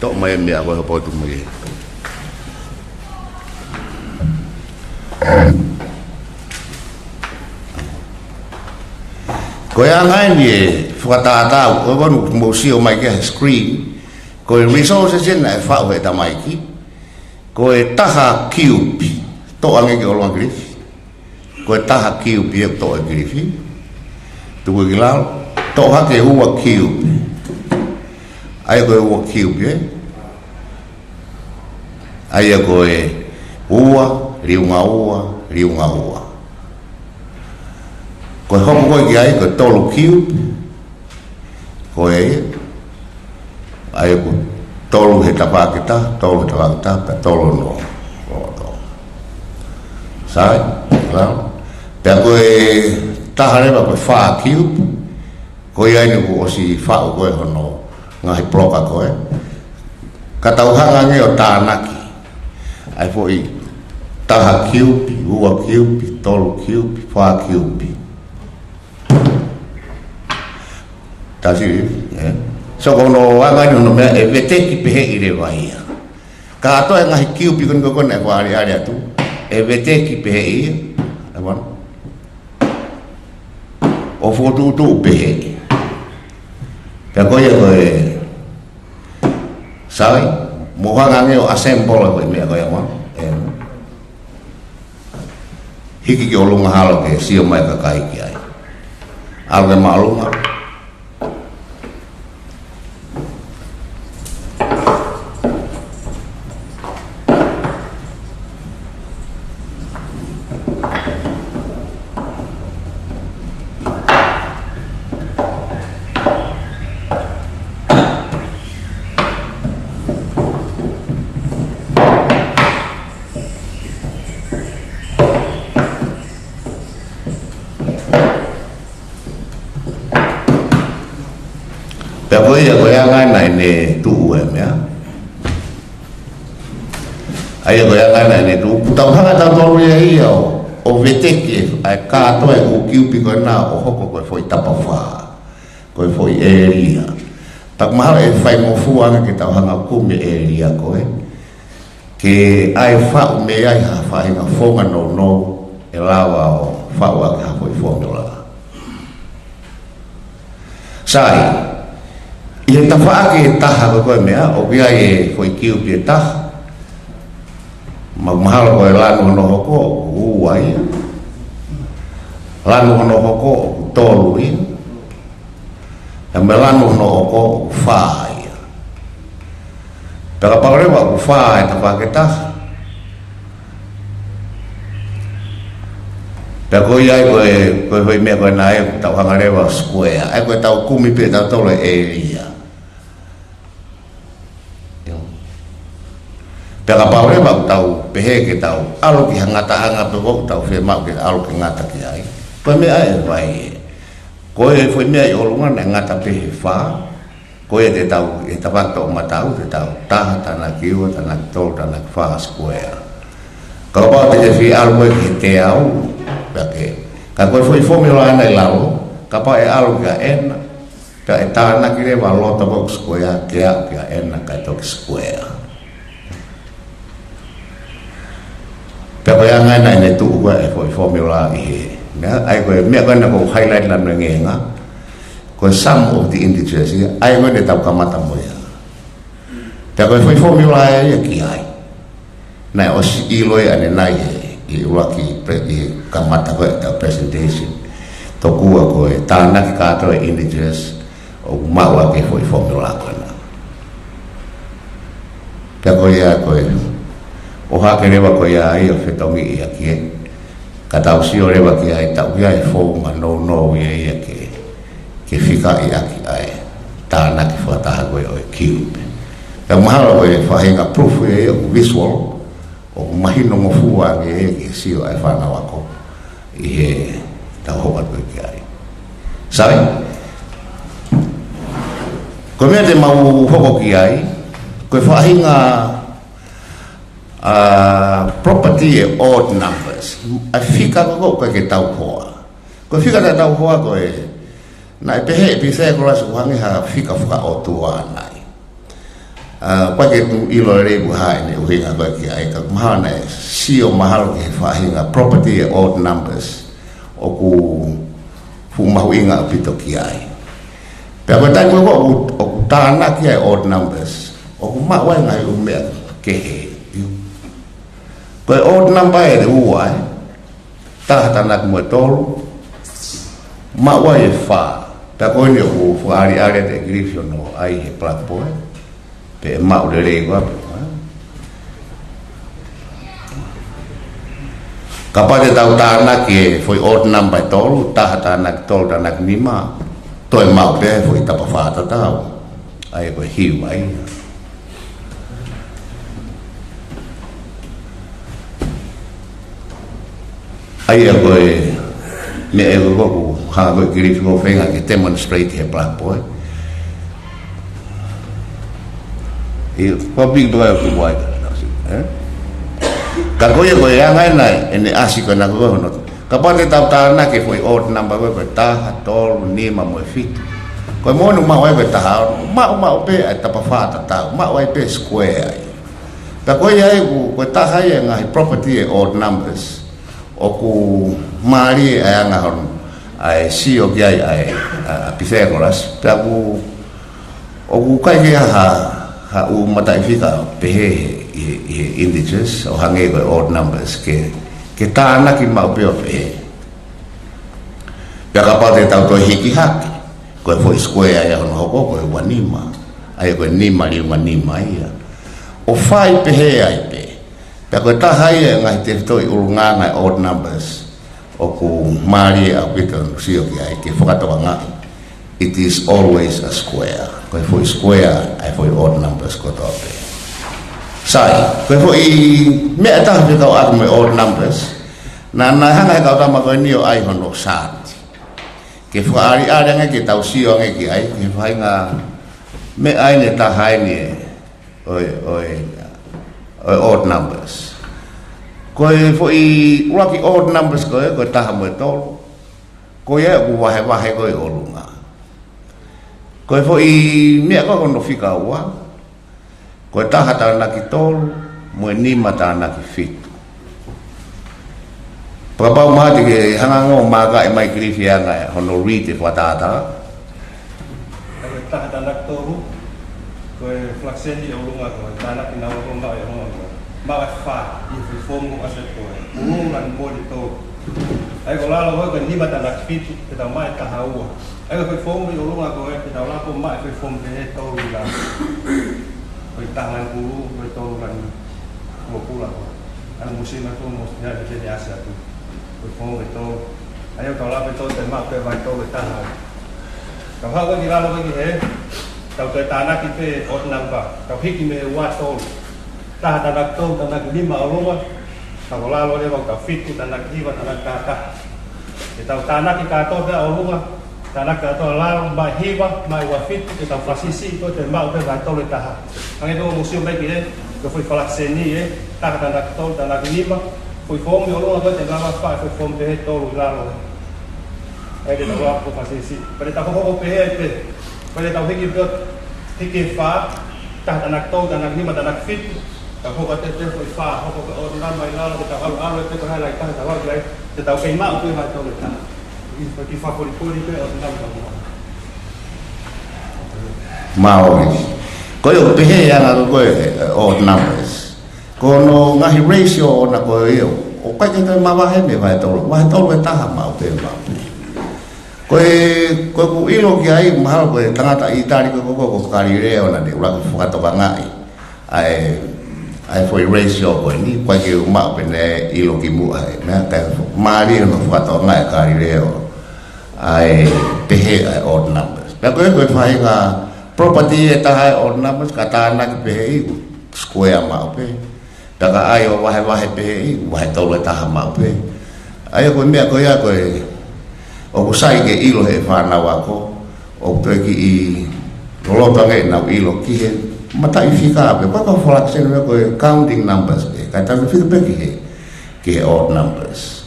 Toʻo mai e meʻa ko ē hopo atu mai. Ko e anga eni e fakatātā, ko e vanu mo sio mai ki he screen, ko e resources ena ʻe faʻu he tamaiki, ko e taha cube, toʻo ange ki ʻolunga Kilifi. Ko e taha cube ia toʻo ʻe Kilifi. Tuku ki lalo. Toʻo hake ua cube. ʻA ia ko e ua cube, eh? ʻA ia ko e ua, liunga ua, liunga ua. Ko e hoko ko ē ki ai, ko e tolu cube. Ko e, ʻa ia ko e tolu he tafaʻaki taha, tolu he tafaʻaki taha, pea tolu noa. Ko e tolu. Sai, lalo. Pea ko e taha leva ko e fā cube, ko ia eni kuo ʻosi faʻu ko ē hono ngaahi poloka ko ē. Ka tau hanga ange ʻo tānaki. ʻA e foʻi taha cube, ua cube, tolu cube, fā cube. That's it, eh? So, ko hono anga eni hono meʻa ʻe veteki pehē ʻi leva ia. Kātoa e ngaahi cube ko eni ko ē naʻe fakaʻaliʻali atu, ʻe veteki pehē ia, ʻe vanu. ʻO fokotuʻutuʻu pehē. Pea ko ia ko e, sai, mou hanga ange ʻo assemble ko e meʻa ko ia, ʻe vanu. Em. Hiki ki ʻolunga halo ke sio mai e kakai ki ai. ʻAlu ke māʻolunga. Pea ko ia ko e anga ena ʻene tuʻu e meʻa. ʻA ia ko e anga ena ʻene tuʻu. Tau hanga tautolu ia ia ʻo, ʻo veteki ʻa e kātoa e ʻū cube ko ena ʻo hoko ko e foʻi tapafā. Ko e foʻi ʻēlia. Pea ʻoku mahalo ʻe faingofua ange ke tau hanga ʻo kumi e ʻēlia ko ē. Ke ʻai faʻu mei ai ha faʻahinga founga nounou ʻe lava ʻo faʻu ʻaki ha foʻi formula. Sai, ʻi he tafaʻaki ʻe taha ko ē ko e meʻa, ʻoku ʻi ai e foʻi cube ʻe taha. Ma-, mahalo ko e lanu hono hoko, ʻoku ua ia. Lanu hono hoko, ʻoku tolu ia. Pea mo e lanu hono hoko ʻoku fā ia. Pea kapau leva ʻoku fā e tafaʻaki ʻe taha, Pea ko ia ai ko e, ko e foʻi meʻa ko ena ʻoku tau hanga leva ʻo square. ʻA ia ko e tau kumi pē tautolu e area. Pea kapau leva ʻoku tau pehē ke tau ʻalu ki ha ngataʻanga pē ʻoku tau fiemaʻu ke ʻalu ke ngata ki ai, ko e meʻa ʻe fai ē. Ko e foʻi meʻa ʻi ʻolunga naʻe ngata pē he fā, ko ia te tau, ʻi he tafaʻaki toʻomataʻu, te tau taha, tānaki ua, tānaki tolu, tānaki fā square. Kapau te te fie ʻalu koe ki he teau, pea ke. Ka ko e foʻi formula ʻana ʻi lalo, kapau ʻe ʻalu ki ʻena, pea ʻe tānaki leva loto ko square, ke aʻu ki ʻena, kae toki square. Pea ko e anga ena ʻene tuʻu ko e foʻi formula ʻi he. Meʻa, ʻa ia ko e meʻa ko ena ʻoku ou highlight lanu e ngenga. Ko e sum of the integers ia, ʻa ia ko ena ʻoku tau kamata mo ia. Pea ko e foʻi formula ia ki ai. Naʻe ʻosi ʻilo ia ʻanenai he, ʻi ʻuluaki pe, ʻi kamata ko e tau presentation. Tokua ko e tānaki kātoa e integers, ʻoku maʻu ʻaki e foʻi formula ko ena. Pea ko ia ko e, ʻohake leva ko ia ai ʻo fetongi ia ki ai. Ka tau sio leva ki ai, tau ia e founga nounou ia ia ke, ke fikaʻi ʻaki ʻa e tānaki fakataha ko ē ʻo e cube. Pea mahalo ko e faʻahinga proof ia ia ʻoku visual, ʻoku mahinongofua ange ia ke sio ai fānau ako ʻi he tau hoko atu ki ai. Sai? Ko e meʻa te mau hoko ki ai, ko e faʻahinga, ʻa, property e odd numbers. ʻA e fika ko ē ʻoku ʻikai ke tau hoa. Ko e fika te tau hoa ko e, naʻe pehē ʻe Pythagoras ʻoku hangē ha fika fakaʻotua ʻana ia. ʻA, ʻoku ʻikai ke u ʻilo lelei pe ko e hā ʻene ʻuhinga ko ē ki ai, ka mahalo naʻe sio mahalo ki he faʻahinga property e odd numbers ʻoku fuʻu mahuʻinga ʻaupito ki ai. Pea ko e taimi ko ē ʻoku, ʻoku tānaki ai odd numbers, ʻoku maʻu ai ngaahi ʻū meʻa kehe. Ko e odd number ʻe ua ē, taha tānaki mo e tolu, maʻu ai e fā. Pea ko eni ʻoku fakaʻaliʻali atu ʻe Kilifi ʻo ʻai he blackboard, pe ʻe maʻu lelei koā pe. Kapau te tau tānaki e foʻi odd number ʻe tolu, taha tānaki tolu tānaki nima, toe maʻu pē foʻi tapa fā tatau. ʻA ia ko e hiva ia. ʻA ia ko e meʻa ʻe ko ē ʻoku hanga ko ē ʻe Kilifi ʻo feinga ke demonstrate he blackboard. ʻI, ko e big black to white, ē? Ka ko ia ko e anga ena ʻene ʻasi ko ena ko hono. Kapau te tau tānaki e foʻi odd number ko ē, ko e taha, tolu, nima mo e fitu. Ko e moʻoni ʻoku maʻu ai ko e taha ono, maʻu, maʻu pē ʻa e tapa fā tatau, maʻu ai pē square ai. Pea ko ia ai ʻoku, ko e taha ia e ngaahi property e odd numbers. ʻOku mālie e anga hono, ʻa e sio ki ai ʻa e, ʻa, ʻa Pythagoras, pea ʻoku, ʻoku ʻikai ke ʻi ai ha, ha ʻū mataʻifika pehē ʻi he, ʻi he integers, ʻo hangē ko e odd numbers ke, ke tānaki maʻu pē ʻo pehē. Pea kapau te tau toe hiki hake, ko e foʻi square ia hono hoko, ko e ua nima, ʻa ia ko e nima liunga nima ia. ʻO fai pehē ai pē. Pea ko e taha ia e ngaahi tefitoʻi ʻulungaanga e odd numbers, ʻoku mālie ʻaupito hono sio ki ai, ke fakatokangaʻi. It is always a square. Ko e foʻi square ʻa e foʻi odd numbers kotoa pē. Sai, ko e foʻi meʻa ʻe taha fekauʻaki mo e odd numbers. Naʻa, naʻe hanga he kau tama ko eni ʻo ʻai hono chart. Ke fakaʻaliʻali ange ke tau sio ange ki ai, ki he faʻahinga meʻa eni ʻe taha eni ē. ʻOi, ʻoi, ʻoi odd numbers. Ko e foʻi ʻuluaki odd numbers ko ē, ko e taha mo e tolu. Ko ia ʻoku vahevahe ko ē ʻi ʻolunga. Ko e foʻi meʻa ko ē ko hono fika ua. Ko e taha tānaki tolu, mo e nima tānaki fitu. Pea kapau mahalo ke hanga ange ʻo maakaʻi mai Kilifi ʻa e anga hono read e fakatātā. Ko e taha tānaki tolu, ko e fraction ʻi ʻolunga ko e tānaki naua ko ē maʻu ʻi ʻolunga ko ē. Maʻu e fā, ʻi he foʻi foomu ʻoku ʻasi ko ē. Ulu lanu moli tolu. ʻA ia ko lalo ko ē ko e nima tānaki fitu, te tau maʻu e taha ua. ʻA ia ko e foʻi foomu ʻi ʻolunga ko ē, te tau lava ʻo maʻu e foʻi foomu pehē tolu ʻi lalo. Ko e taha lanu ʻulu, ko e tolu lanu ʻulu pula ko ē. ʻA ia mosina ko ē, mosina te te ʻasi atu. Foʻi fomu ʻe tolu. ʻA ia ʻoku tau lava ʻe tolu te maʻu pē vahe tolu ʻe taha. Tau haʻu ki lalo ki hē, tau toe tānaki pē odd number. Tau hiki mei he ua tolu. Taha tānaki tolu, tānaki nima ʻo ʻolunga. Tau ʻo lalo leva ʻo tau fitu, tānaki hiva, tānaki taha taha. Ke tau tānaki kātoa pē ʻo ʻolunga, tānaki kātoa lalo, maʻi hiva, maʻi ua fitu, ke tau fakasiʻisiʻi, ko e toe maʻu pē vahe tolu ʻe taha. Hangē ko ʻemau sio mai ki hē, ko e foʻi falakiseni ē, taha tānaki tolu, tānaki nima, foʻi fomu ʻi ʻolunga ko e te lava faʻa foʻi fomu pē ʻe tolu ʻi lalo ē. ʻA ia te tau lava ʻo fakasiʻisiʻi. Pea te tau hokohoko pē ē pē. Pea te tau hiki pē, hiki ʻe fā, taha tānaki tolu, tānaki nima, tānaki fitu. Tau hoko atu pē foʻi fā, hoko pē odd number ʻi lalo, ke tau ʻalu ʻalu pē ko hai lai taha, tau ʻalu ai, te tau kei maʻu pē vahe tolu ʻe taha. Ki, ki fakapolipoli pē odd number. Mālō. Ko ia ʻoku pehē ʻa e anga ko ē ʻo e odd numbers. Ko hono ngaahi ratio ʻona ko ia, ʻoku ʻikai ke toe mavahe mei he vahe tolu, vahe tolu ʻe taha maʻu pē maʻu pē. Ko e, ko ʻeku ʻilo ki ai, mahalo ko e tangata ʻĪtali ko ē ko, ko, ko Galileo naʻá ne ʻuluaki fakatokangaʻi ʻa e, ʻa e foʻi ratio ko eni, ʻoku ʻikai ke u maʻu pe naʻe ʻilo kimuʻa ʻe he meʻa, kae mālie hono fakatokangaʻi ʻe Galileo ʻa e pehē ʻa e odd numbers. Pea ko e, ko e faʻahinga property ʻe taha ʻa e odd numbers, ka tānaki pehē ʻoku square maʻu pē. Pea ka ʻai ʻo vahevahe pehē ʻoku vahe tolu ʻe taha maʻu pē. ʻA ia ko e meʻa ko ia ko ē ʻoku sai ke ʻilo ʻe he fānau ako, ʻoku toe kiʻi loloto ange ʻenau ʻilo ki he mataʻi fika pē, ko e kau falakiseni meʻa ko e counting numbers pē, kae tau fika pē ki he, ki he odd numbers.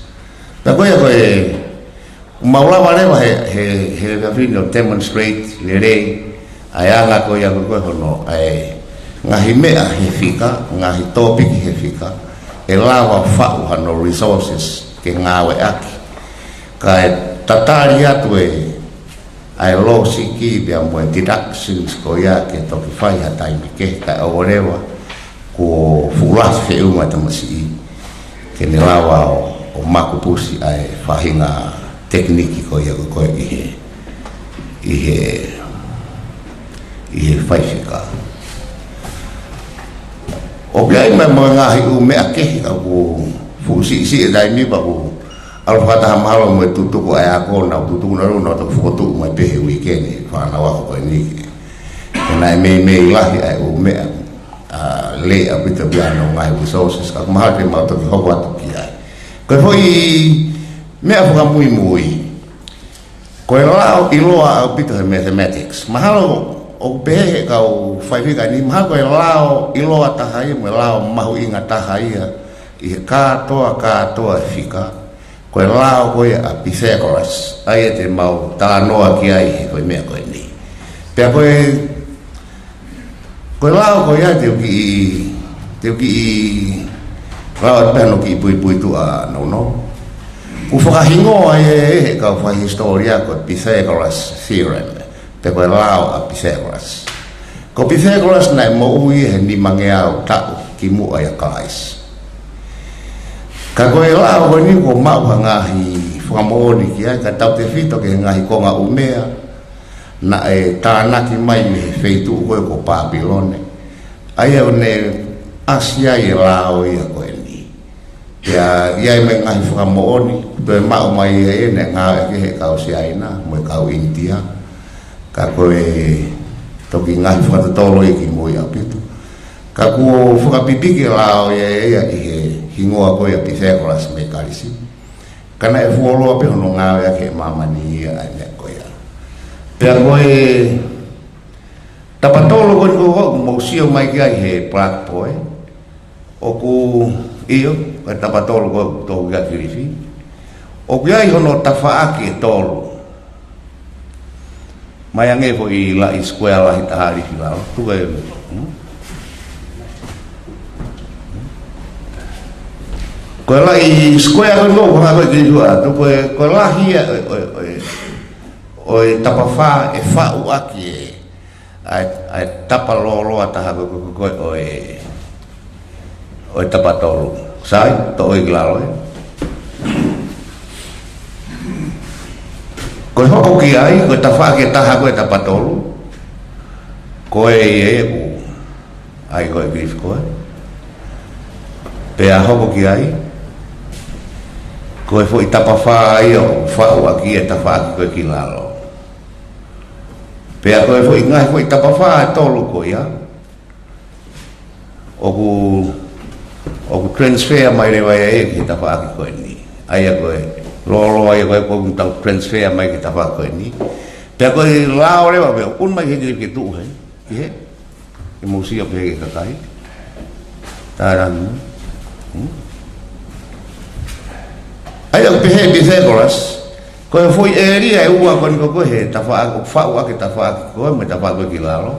Pea ko ia ko e, mau lava leva he, he, he efiafi ni ʻo demonstrate lelei ʻa e anga ko ia ko ē hono, ʻa e ngaahi meʻa he fika, ngaahi tōpiki he fika, ʻe lava faʻu hano resources ke ngāueʻaki. Kae tatali atu ē ʻa e lōsiki pea mo e deductions ko ia ke toki fai ha taimi kehe kae ʻoua leva kuo fuʻu lahi feʻunga e tamasiʻi ke ne lava ʻo, ʻo makupusi ʻa e faʻahinga tekiniki ko ia ko ē ʻi he, ʻi he, ʻi he faifika. ʻOku ʻi ai mo e, mo e ngaahi ʻū meʻa kehe ka kuo fuʻu siʻisiʻi e taimi pea kuo ʻalu fakataha mahalo mo e tutuku ʻa e ako naʻa nau tutuku naʻa nau, nau toki fokotuʻu mai pē he uike ni, fānau ako ko eni ke, ke naʻe meimei lahi ʻa e ʻū meʻa, ʻa, lelei ʻaupito pea mo e ngaahi resources, ka mahalo te mau toki hoko atu ki ai. Ko e foʻi meʻa fakamuimui, ko e lao ʻiloa ʻaupito he mathematics. Mahalo ʻoku pehē ʻe he kau faifika ni, mahalo ko e lao ʻiloa taha ia, mo e lao mahuʻinga taha ia ʻi he kātoa, kātoa e fika, ko e lao ko ia ʻa Pythagoras, ʻa ia te mau talanoa ki ai he ko e meʻa ko eni. Pea ko e, ko e lao ko ia te u kiʻi, te u kiʻi lao atu pē hano kiʻi puipuituʻa nounou. ʻOku fakahingoa ia ʻe he kau faihisitōlia ko e Pythagoras theorem, pe ko e lao ʻa Pythagoras. Ko Pythagoras naʻe moʻui he nimangeau taʻu kimuʻa ʻia Kalaisi. Ka ko e lao ko eni kuo maʻu ha ngaahi fakamoʻoni ki ai, kae tautefito ki he ngaahi konga ʻumea naʻe tānaki mai mei he feituʻu ko ē ko Pāpilone. ʻA ia ʻoku ne ʻasi ai e lao ia ko eni. Pea ʻi ai mo e ngaahi fakamoʻoni, toe maʻu mai ia ʻe naʻe ngāueʻaki ʻe he kau Siaina mo e kau ʻInitia. Ka ko e toki ngaahi fakatotolo ia kimui ʻaupito. Ka kuo fakapipiki e lao ia ʻe ia ʻi he hingoa ko ia ʻa Pythagoras mei Kalisi. Ka naʻe fuoloa pē hono ngāueʻaki ʻe māmani ia ʻa e meʻa ko ia. Pea ko e tapatolu ko eni ko ē ʻoku mou sio mai ki ai he blackboard, ʻoku ʻio, ko e tapatolu ko ē ʻoku toʻo ki ai Kilifi. ʻOku ʻi ai hono tafaʻaki ʻe tolu. Mai ange foʻi laʻi square lahi taha ʻi lalo. Tuku e, hmm? Ko e laʻi square ko ē ʻoku hanga ko ē ki tua. Tuku e, ko e lahi ia ʻo e, ʻo e, ʻo e, ʻo e tapafā ʻe faʻu ʻaki e, ʻa e, ʻa e tapa lōloa taha ko ē, ko ē, ko ē, ʻo e, ʻo e tapatolu. Sai, toʻo ia ki lalo ē. Ko e hoko ki ai, ko e tafaʻaki ʻe taha ko ē ʻa e tapatolu. Ko e ia ʻoku ʻai ko ē Kilifi ko ē. Pea hoko ki ai. Ko e foʻi tapa fā ia ʻoku faʻu ʻaki e tafaʻaki ko ē ki lalo. Pea ko e foʻi ngaahi foʻi tapa fā ʻe tolu ko ia, ʻoku, ʻoku transfer mai leva ia ki he tafaʻaki ko eni. ʻA ia ko e lōloa ia ko ē ʻoku tau transfer mai ki he tafaʻaki ko eni. Pea ko e lao leva pē, ʻoku ʻunu mai he kiri ke tuʻu he, ki he, ke mou sio pē ki he kakai. Tālani. Hmm? ʻA ia ʻoku pehē ʻe Pythagoras, ko e foʻi ʻēlia ʻe ua ko eni ko ē he tafaʻaki, ʻoku faʻu ʻaki e tafaʻaki ko ē mo e tafaʻaki ko ē ki lalo.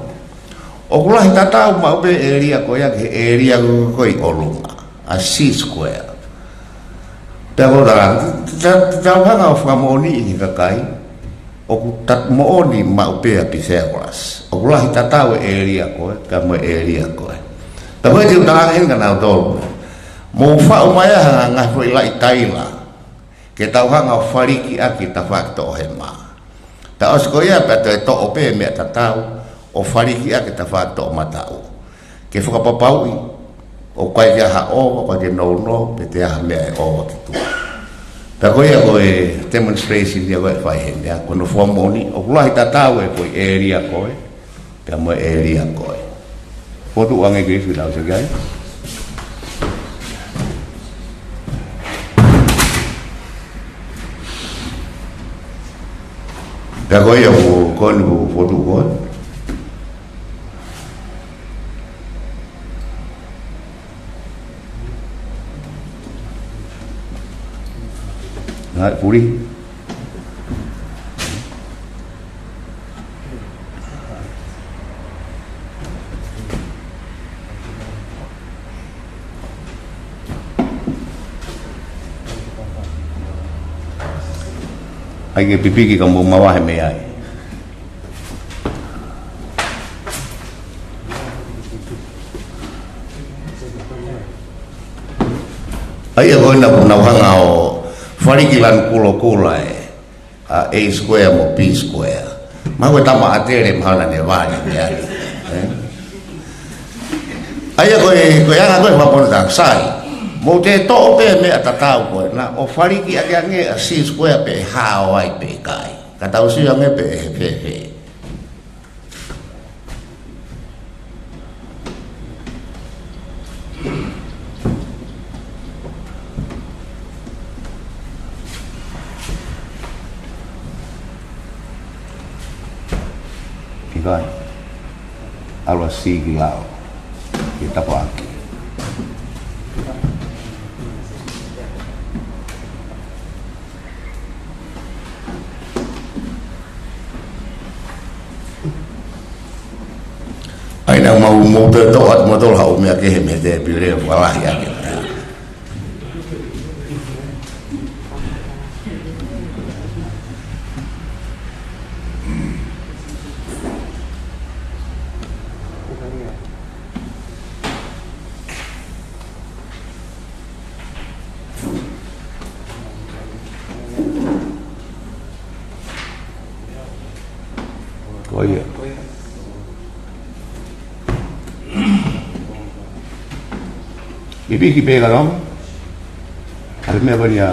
ʻOku lahi tatau maʻu pē ʻēlia ko ia ki he ʻēlia ko ē ʻi ʻolunga. ʻA C square. Pea ko e tala, ta-, ta-, tau hanga ʻo fakamoʻoniʻi ki he kakai, ʻoku ta-, moʻoni maʻu pē ʻa Pythagoras. ʻOku lahi tatau e ʻēlia ko ē, kae mo e ʻēlia ko ē. Pea ko e te u talaange heni kia nautolu. Mou faʻu mai ha ngaahi foʻi laʻi taila. Ke tau hanga ʻo faliki ʻaki e tafaʻaki toʻohema. Pea ʻosi ko ia pea toe toʻo pē meʻa tatau ʻo faliki ʻaki e tafaʻaki toʻomataʻu. Ke fakapapauʻi ʻoku ʻikai ke ʻi ai ha ʻova, ʻikai ke nounou, pe ʻikai ha meʻa ʻe ʻova ki tuʻa. Pea ko ia ko e demonstration ia ko ē ʻe fai heni, ʻa, ko hono fakamoʻoni, ʻoku lahi tatau e foʻi ʻēlia ko ē, pea mo e ʻēlia ko ē. Fotu ange ke ifi lau se kai. Pea ko ia ko, ko eni ko e fotu ko ē. Ngaahi puli. ʻAi ke pipiki ka mou mavahe mei ai. ʻA ia ko ena ʻoku nau hanga ʻo faliki lanu kulokula e, ʻa, A square mo B square. Mahalo ko e tama ʻatele mahalo naʻa ne vale mei ai. Eh? ʻA ia ko e, ko e anga ko ē fakapono tā, sai. Mou te toʻo pē meʻa tatau ko ena ʻo faliki ʻaki ange ʻa C square pe ʻe hao ai pe ʻikai. Ka tau sio ange pē ʻe fēfē. ʻIkai. ʻAlu ʻa C ki lalo. Ke tapaʻaki. ʻAi naʻa mau mou toe toʻo atu mo tolo haʻu meʻa kehe mei he tēpile ʻo fakalahi ake. Ko ia. Pipiki pē ka nau. ʻAlu meʻa ko eni ʻa.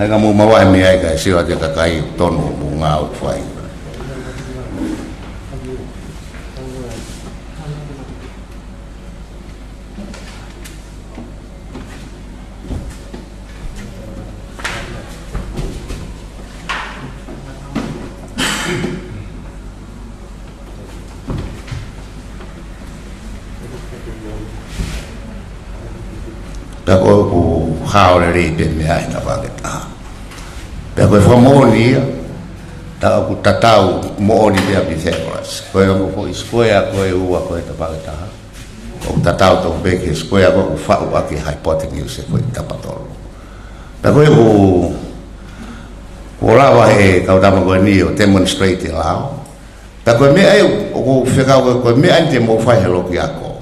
ʻAi ka mou mavahe mei ai kae sio atu e kakai tonu mo ngāue fai. Pea ko ʻeku hao lelei pē meʻa ʻi he tafaʻaki ʻe taha. Pea ko e fakamoʻoni ia, tā ʻoku tatau moʻoni pē ʻa Pythagoras. Ko e ongo foʻi square ko ē ʻe ua ko ē he tafaʻaki ʻe taha. ʻOku tatau tofu pē ki he square ko ē ʻoku faʻu ʻaki e hypotenuse ko ē ʻi he tapa tolu. Pea ko ʻeku, kuo lava he kau tama ko eni ʻo demonstrate e lao. Pea ko e meʻa ia ʻoku ou fekau, ko e meʻa ia te mou fai he loki ako.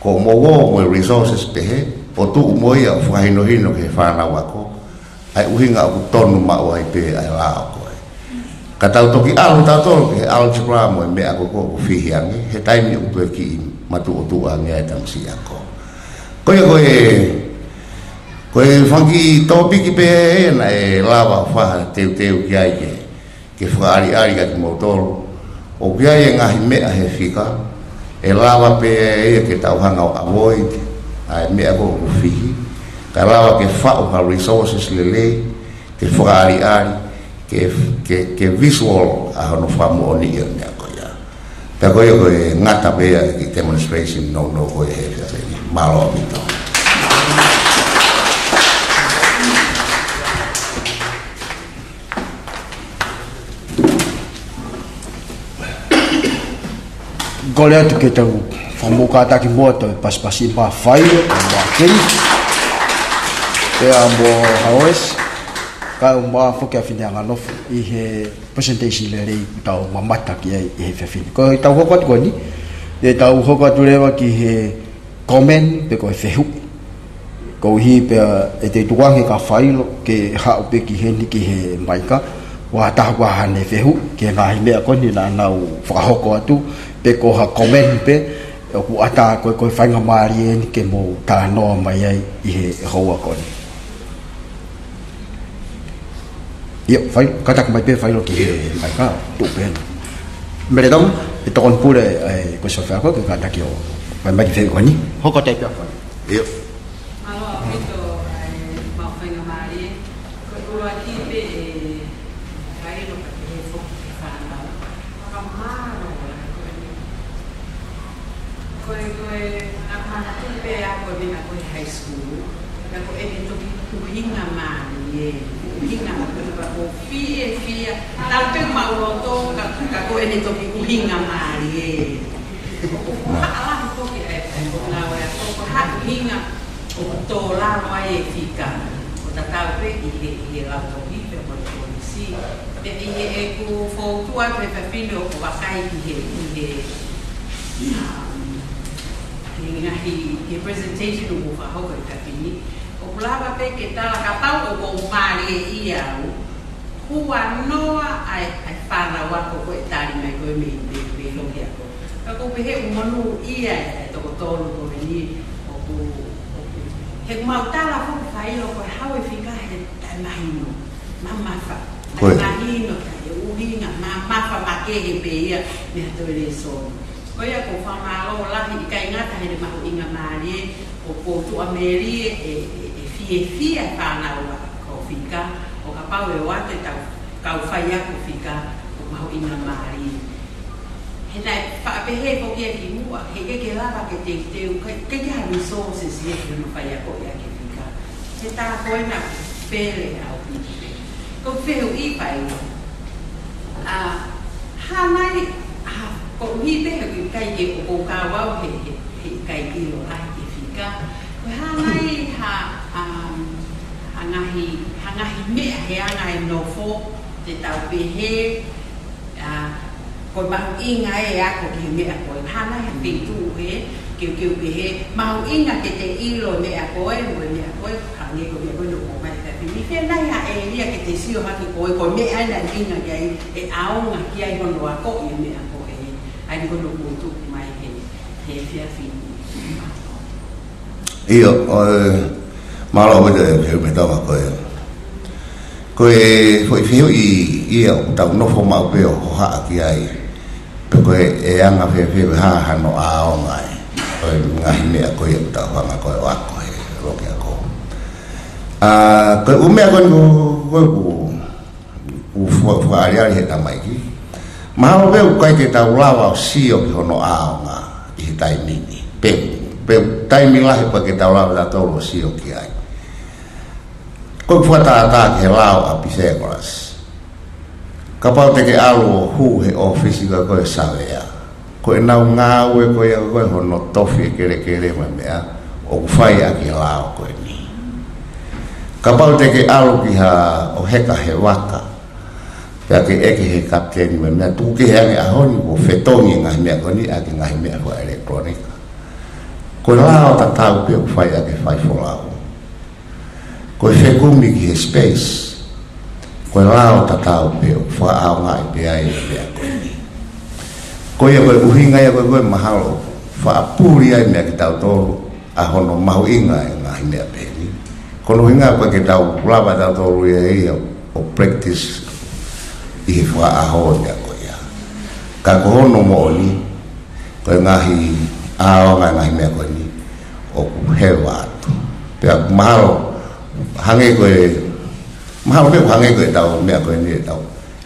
Ko mou ō mo e resources pehē, ʻo tuʻu mo ia ʻo fakahinohino ki he fānau ako ʻa e ʻuhinga ʻoku tonu maʻu ai pē ʻa e lao ko ē. Ka tau toki ʻalu tautolu ki he algebra mo e meʻa ko ē ʻoku fihi ange, he taimi ʻoku toe kiʻi matuʻotuʻa ange ai e tamasiʻi ako. Ko ia ko e, ko e fanga kiʻi tōpiki pē ena ʻe lava ʻo fai ha teuteu ki ai ke ke fakaʻaliʻali kia kimoutolu. ʻOku ʻi ai e ngaahi meʻa he fika, ʻe lava pē ia ke tau hanga ʻo avoid ʻa e meʻa ko ē ʻoku fihi, kae lava ke faʻu ha resources lelei, ke fakaʻaliʻali, ke, ke, ke visual ʻa hono fakamoʻoniʻi ʻo e meʻa ko ia. Pea ko ia ko e ngata pē ia ki he demonstration nounou ko ē he efiafi ni. Mālō ʻaupito. Kole atu ke tau fakamoʻoni kātaki mo e toe pasipasi mo e failo, mo Keni. Pea mo Hawes, kae ʻumaʻā foki ʻa Fineanganofo ʻi he presentation lelei ʻoku tau mamata ki ai ʻi he efiafi ni. Ko ʻetau hoko atu ko eni, ʻe tau hoko atu leva ki he comment pe ko e fehuʻi. Koeʻuhi pea ʻe te tuku ange kia failo ke haʻu pē ki heni ki he maika, ʻo ʻai ha taha ʻoku ʻi ai haʻane fehuʻi ki he ngaahi meʻa ko eni naʻa nau fakahoko atu, pe ko ha comment pē, ʻoku ʻatā ko e, ko e faingamālie eni ke mou talanoa mai ai ʻi he houa ko eni. ʻIo, fai, kātaki mai pē failo ki he maika, tuʻu pē heni. Mele Tonga, ʻe tokoni pule, ʻe, ko e sofa ko ē, ke kātaki ʻo fai mai e fehuʻi ko eni. Hoko atu pē failo. ʻIo. Mālō ʻaupito, ʻa e maʻu faingamālie. Ko e ʻuluaki pē ʻe failo ka ke he foki ke fānau. Fakamālō, ʻa e ko eni. Ko e, ko e, naʻa ku manatuʻi pē ʻa e ako ʻi he high school, ka ko ʻene toki ʻuhinga mālie, ʻuhinga mālie, ka ko e fiefia, naʻa ku pē maʻuloto, ka, ka ko ʻene toki ʻuhinga mālie. ʻOku, ʻoku haʻalahi toki ʻa e, ʻa e ngāue ako, ko e hā e ʻuhinga ʻoku tō lalo ai e fika, ʻo tatau pē ʻi he, ʻi he lautohi, pe ko e polisi. Pea ʻi heʻeku fou atu he efiafi ni ʻoku ou vakai ki he, ki he, um, ki he ngaahi, ki he presentation ʻoku fakahoko he efiafi ni. ʻOku lava pē ke tala kapau ʻoku ou mālieʻia au, huanoa ʻa e, ʻa e fānau ako ko ē ʻe tali mai ko ē mei, mei, mei he loki ako. Ka ʻoku ou pehē ʻoku monūʻia e, e toko tolu ko eni, ʻoku, ʻoku, he mau tala foki failo ko e hau e fika he taʻemahino. Mamafa. Ko e. Taʻemahino, taʻe ʻuhinga, mamafa makehe pē ia mei ha toe lēsoni. Ko ia ʻoku ou fakamālō lahi, ʻikai ngata heʻene mahuʻinga mālie, ʻoku ou tuʻamelie ʻe, ʻe, ʻe fiefia e fānau ako fika, ʻo kapau ʻe ʻoatu ʻetau kau faiako fika ʻoku mahuʻinga mālie. He naʻe faʻa pehē foki ia kimuʻa, heʻikai ke lava ke teuteu, ʻikai, ʻikai ke ʻi ai ha resources ia ke nau faiako ia ke fika. He tā ko ena pele ʻaupito pē. Ko e fehuʻi pē ia. ʻA, hā nai, ʻa, koeʻuhi pē he ʻikai ke ʻoku ou kau au he, he, heʻikai ʻilo lahi ki he fika. Ko e hā nai ha, um, ha ngaahi, ha ngaahi meʻa he anga e nofo, te tau pehē, ʻa, ko e mahuʻinga e ako ki he meʻa ko ē. Hā nai ha feituʻu he, ke, ke u pehē, mahuʻinga ke te ʻilo e meʻa ko ē, mo e meʻa ko ē, hangē ko e meʻa ko ē naʻe ʻomai he efiafi ni. Pea nai ha ʻēlia ke te sio hake ko ē, ko e meʻa ē naʻe ʻuhinga ki ai, ʻe ʻaonga ki ai hono akoʻi e meʻa ko ē. ʻA ia ko hono tuku mai he, he efiafi ni. ʻIo, ʻo, ē, mālō ʻaupito e fehuʻi mei Tonga ko ē. Ko e foʻi fehuʻi ia ʻoku tau nofo maʻu pē ʻo hohaʻa ki ai. Pe ko e, ʻe anga fēfē, pe hā hano ʻaonga ē. Ko e ngaahi meʻa ko ia ʻoku tau hanga ko ē ʻo ako he loki ako. ʻA, ko e ʻū meʻa ko eni ko, ko, ko, ʻoku fua-, fakaʻaliʻali he tamaiki. Mahalo pē ʻoku ʻikai ke tau lava ʻo sio ki hono ʻaonga ʻi he taimi ni. Pe, pe taimi lahi pē ke tau lava tautolu ʻo sio ki ai. Ko e fakatātā ki he lao ʻa Pythagoras. Kapau te ke ʻalu ʻo hū he ʻōfisi ko ē ʻo e savea, ko ʻenau ngāue ko ia ko ē hono tofi e kelekele mo e meʻa, ʻoku fai ʻaki e lao ko eni. Kapau te ke ʻalu ki ha ʻo heka he vaka, Pea ke ʻeke he kapiteni mo e meʻa, tuku kehe ange ʻaho ni kuo fetongi e ngaahi meʻa ko eni ʻaki e ngaahi meʻa fakaʻelekitulōnika. Ko e lao tatau pē ʻoku fai ʻaki e faifolau. Ko e fekumi ki he space, ko e lao tatau pē ʻoku fakaʻaongaʻi pē ai e meʻa ko eni. Ko ia ko e ʻuhinga ia ko ē ko ē mahalo faʻa puli ai meia kitautolu ʻa hono mahuʻinga e ngaahi meʻa pehē ni. Ko hono ʻuhinga ko ē ke tau lava tautolu ia ia ʻo practice ʻi he fakaʻaho e meʻa ko ia. Ka ko hono moʻoni, ko e ngaahi ʻaonga e ngaahi meʻa ko eni ʻoku heva atu. Pea mahalo hangē ko e, mahalo pē hangē ko ʻetau meʻa ko eni ʻetau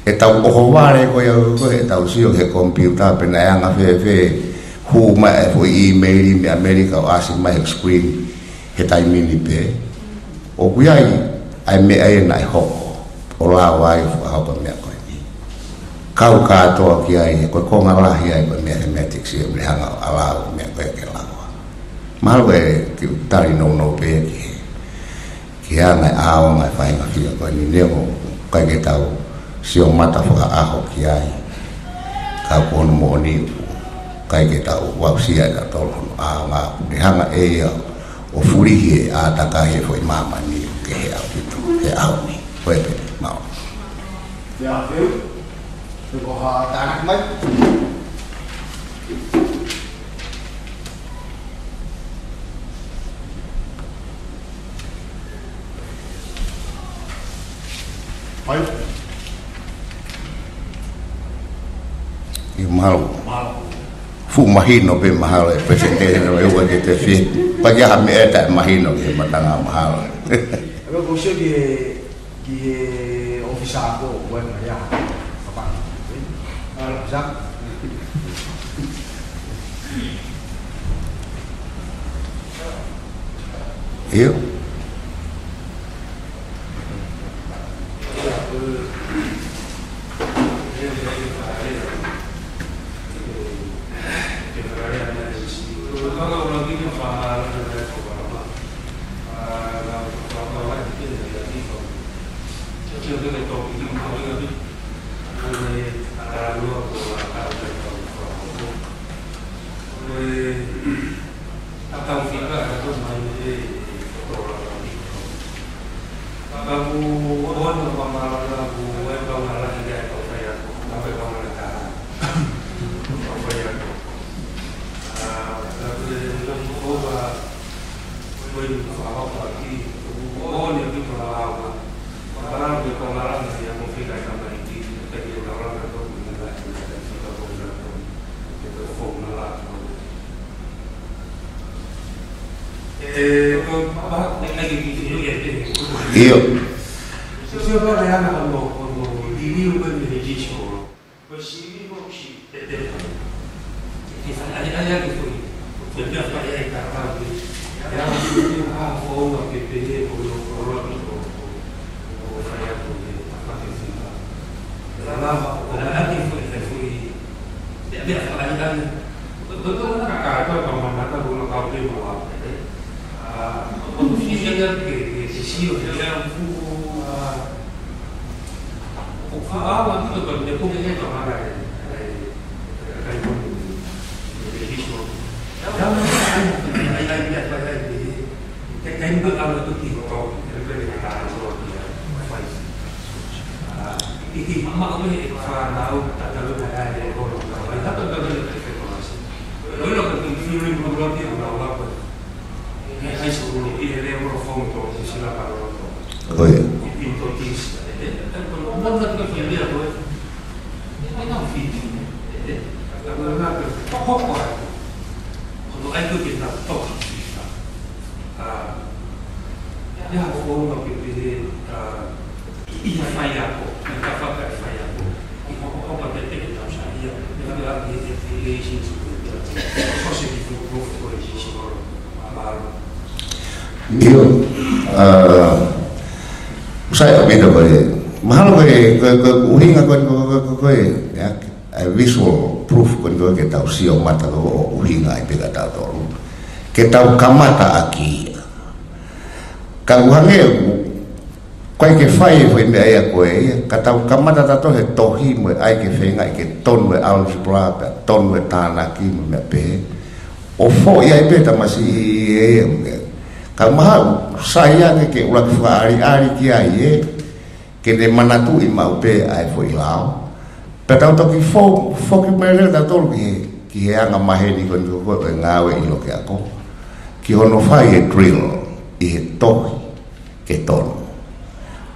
ʻetau ʻohovale ko ia ko ē ʻetau sio he komipiuta pe naʻe anga fēfē, hū mai e foʻi ʻīmeili mei ʻAmelika ʻo ʻasi mai he screen he taimi ni pē. ʻOku ʻi ai ʻa e meʻa ia naʻe hoko ʻo lava ai ʻo fakahoko e meʻa ko eni. Kau kātoa ki ai, he ko e konga lahi ai ko e mathematics ia, mo e hanga ʻo lau e meʻa ko ē ke lava. Mahalo ʻe kiʻi tali nounou pē ki he ki he anga e ʻaonga e faʻahinga fika ko eni, neongo ʻoku ʻikai ke tau sio mata fakaʻaho ki ai. Ka ko hono moʻoni ʻoku ʻikai ke tau aʻusia ʻe tautolu hono ʻaonga, ʻoku ne hanga ʻe ia ʻo fulihi e ʻātakai e foʻi māmani ʻoku kehe ʻaupito he ʻaho ni. Ko ia pē, mālō. Ia, Phil, ko ha tānaki mai. Mai. ʻIo, mahalo. Mahalo. Fuʻu mahino pē mahalo e presentation ʻo e ua ke te fie. Pea ʻi ai ha meʻa ʻe taʻemahino ki he matanga mahalo. Alo, ko sio ki he, ki he ʻōfisa ko ē, ʻoku ʻi ai mai ha, papa. Alo, ʻōfisa. ʻIo. ʻIo. Ko ia. ʻIo, ʻa, sai ʻaupito ko e, mahalo ko e, ko e, ko e ʻuhinga ko e, ko e, ko e, ko e, ia, ʻa e visual proof ko eni ko ē ke tau sio mata ko ē ʻo ʻuhinga ai pē kia tautolu. Ke tau kamata ʻaki ia. Ka ʻoku hangē ʻoku, ʻIkai ke fai e foʻi meʻa ia ko ē ia, ka tau kamata tautolu he tohi mo e ʻai ke feingaʻi ke tonu e algebra, pea tonu e tānaki mo e meʻa pehē. ʻO foʻi ai pē tamasiʻi ē ia, ka mahalo sai ange ke ʻuluaki fakaʻaliʻali ki ai ē, ke ne manatuʻi maʻu pē ʻa e foʻi lao. Pea tau toki fo-, foki mai leva tautolu ki he, ki he anga maheni ko eni ko ē ʻo e ngāue ʻi loki ako. Ki hono fai e drill ʻi he tohi ke tonu.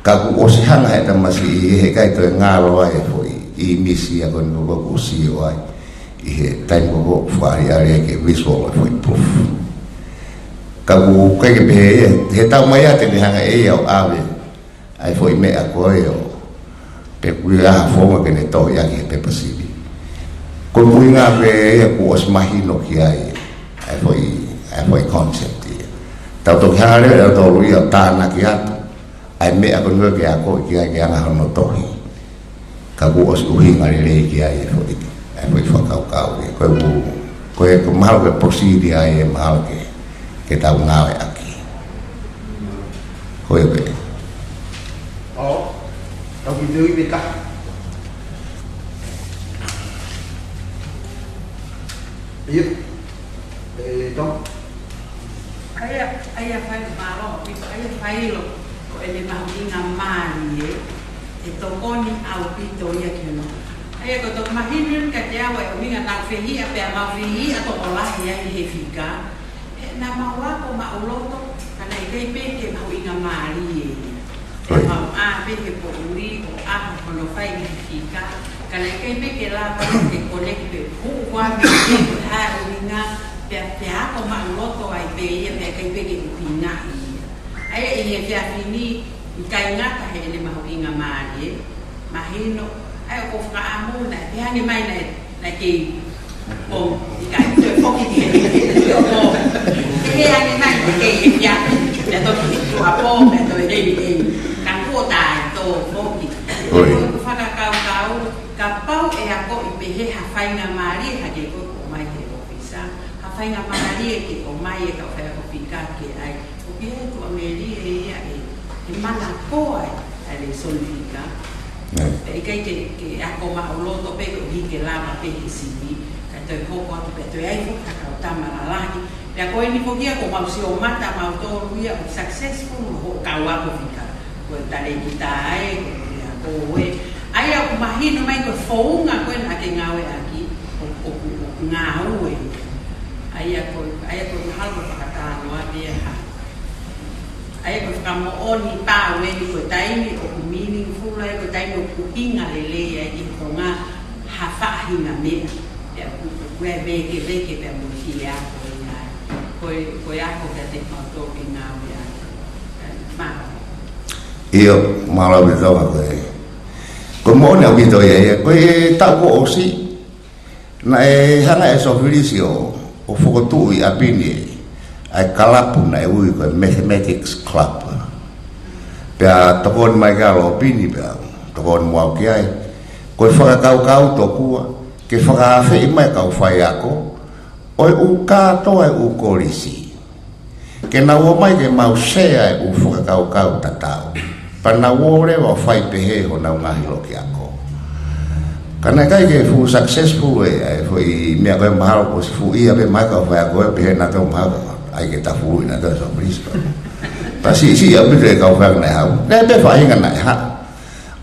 Ka kuo ʻosi hanga he tamasiʻi ē he ʻikai toe ngalo ai e foʻi ʻīmisi ia ko eni ko ē kuo sio ai ʻi he taimi ko ē fakaʻaliʻali ai ke visual e foʻi proof. Ka kuo ʻikai ke pehē ia, he taʻu mai ia te ne hanga ʻe ia ʻo ʻave ʻa e foʻi meʻa ko ē ʻo, pe ko e hā ha founga ke ne tohi ʻaki he pepa sivi. Ko e ʻuhinga pē ia kuo ʻosi mahino ki ai ʻa e foʻi, ʻa e foʻi concept ia. Tau toki hanga leva ʻe tautolu ia ʻo tānaki atu ʻa e meʻa ko eni ko ē ke akoʻi ki ai ke anga hono tohi. Ka kuo ʻosi ʻuhinga lelei ki ai e foʻi, e foʻi fakakaukau ia. Ko e ʻū, ko e, ko e mahalo ke proceed ai e mahalo ke, ke tau ngāueʻaki. Ko ia pē. ʻO, tau ki te ui pē ka. Ia. ʻE, tau. ʻAia, ʻaia fai mālō, ʻaia fai lo, ko ʻene mahuʻinga mālie, ʻe tokoni ʻaupito ia ki hono. ʻAia ko e toki mahino ka te au e ʻuhinga naʻa fehiʻa pea mau fehiʻa tokolahi ai he fika. ʻE naʻa mau ako maʻuloto, ka naʻe ʻikai pē ke mahuʻinga mālie ia. ʻOi. Mau ʻā pē he poʻuli ʻo ʻaho hono fai he fika. Ka naʻe ʻikai pē ke lava ke connect pē. Hū kua me ke ko e hā ʻuhinga, pea, pea ako maʻuloto ai pē ia, pea ʻikai pē ke ʻuhinga ia. ʻAia ʻi he efiafi ni, ʻikai ngata heʻene mahuʻinga mālie, mahino, ʻaia ko e fakaʻamu naʻe, pehē ange mai naʻe, naʻe kei, ʻo, ʻikai toe foki ki he, ʻo, pehē ange mai naʻe kei, ia, ia toki, tua pō, ia toe hei, hei, ka kuo taʻe toe foki. ʻOi. Ko e fakakaukau, kapau ʻe akoʻi pehē ha faingamālie hake ko e ʻomai he ʻōfisa, ha faingamālie ke ʻomai e kau faiako fika ke ʻai. ʻOku ʻi ai e tuʻamelie ia ʻe, ʻe manako ai ʻa e lēsoni fika. ʻIo. Pea ʻikai ke, ke ako maʻuloto pē koeʻuhi ke lava pē he sivi, ka toe hoko atu pea toe ʻai foki ha kau tama lalahi. Pea ko eni foki ia ko mau sio mata mautolu ia ʻoku successful mo hoʻo kau ako fika. Ko e talēkita ē, ko e ako ē. ʻAia ʻoku mahino mai ko e founga ko ē naʻa ke ngāueʻaki, ʻo, ʻo, ʻo ngāue. ʻAia ko, ʻaia ko e mahalo ko e fakatalanoa pē ia ha. ʻAia ko e fakamoʻoni pau eni ko e taimi ʻoku meaningful ai, ko e taimi ʻoku ʻuhinga lelei ai ʻi he konga ha faʻahinga meʻa. Pea ʻoku, ʻoku ʻi ai e vēkeveke pea mo e fie ako ia. Ko e, ko e ako kiate kimautolu ke ngāueʻaki. Mālō. ʻIo, mālō ʻaupito Tonga ko e. Ko e moʻoni ʻaupito ia, ia. Ko e taʻu kuo ʻosi, naʻe hanga ʻe Sofilisi ʻo, ʻo fokotuʻu ʻi ʻapi ni ʻa e kalapu naʻe ui ko e Mathematics Club. Pea tokoni mai ki ai ʻa Lopini pea tokoni mo au ki ai. Ko e fakakaukau tokua, ke fakaafeʻi mai kau faiako, ʻo e ʻū kātoa e ʻū kolisi. Ke nau ō mai ke mau share e ʻū fakakaukau tatau. Pea nau ō leva ʻo fai pehē honau ngaahi loki ako. Ka naʻe ʻikai ke fuʻu successful e, ʻa e foʻi meʻa ko ē mahalo kuo ʻosi fuʻu ia pē mai kau faiako ē pehē naʻa tau mahalo. ʻAi ke tafuluʻi naʻa tau so principal. Pea siʻisiʻi ʻaupito e kau faiako naʻe haʻu. Naʻe pē faʻahinga naʻe haʻu.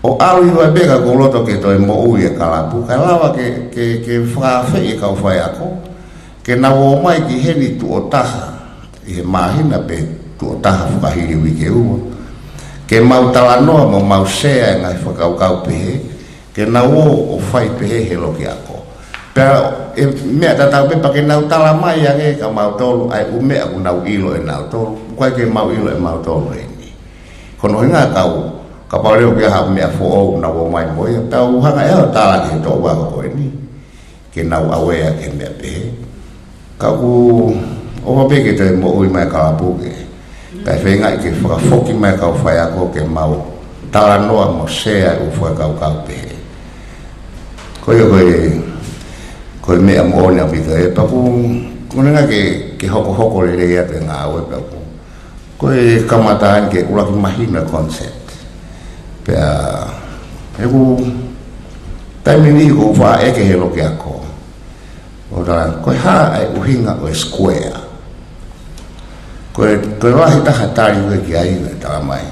ʻO ʻalu ʻi vai pē ka ʻoku ou loto ke toe moʻui e kalapu. Ka lava ke, ke, ke fakaafeʻi e kau faiako. Ke nau ō mai ki heni tuʻo taha, ʻi he māhina pe tuʻo taha fakahili uike ua. Ke mau talanoa mo mau share e ngaahi fakakaukau pehē, ke nau ō ʻo fai pehē he loki ako. Pea e meʻa tatau pē pea ke nau tala mai ange kia mautolu, ʻa e ʻū meʻa ʻoku nau ʻilo ʻe nautolu, ʻoku ʻikai ke mau ʻilo ʻe mautolu eni. Ko hono ʻuhinga kau, kapau leva ʻoku ʻi ai ha meʻa foʻou nau ō mai mo ia, tau hanga ʻe au ʻo tala ki he toʻu ako ko eni. Ke nau aware ki he meʻa pehē. Ka ʻoku ʻofa pē ke toe moʻui mai kalapu ke. Kae feingaʻi ke fakafoki mai kau faiako ke mau talanoa mo share e ʻū fakakaukau pehē. Ko ia ko e, ko e meʻa moʻoni ʻaupito ē pea ʻoku, ʻoku ne hanga ke, ke hokohoko lelei atu e ngāue pea ʻoku. Ko e kamata eni ke ʻuluaki mahino e concept. Pea, he ʻoku taimi ni ʻoku faʻa ʻeke he loki ako. ʻO tala, ko e hā ʻa e ʻuhinga ʻo e square? Ko e, ko e lahi taha tali ʻoku ʻeke ai, ʻoku tala mai.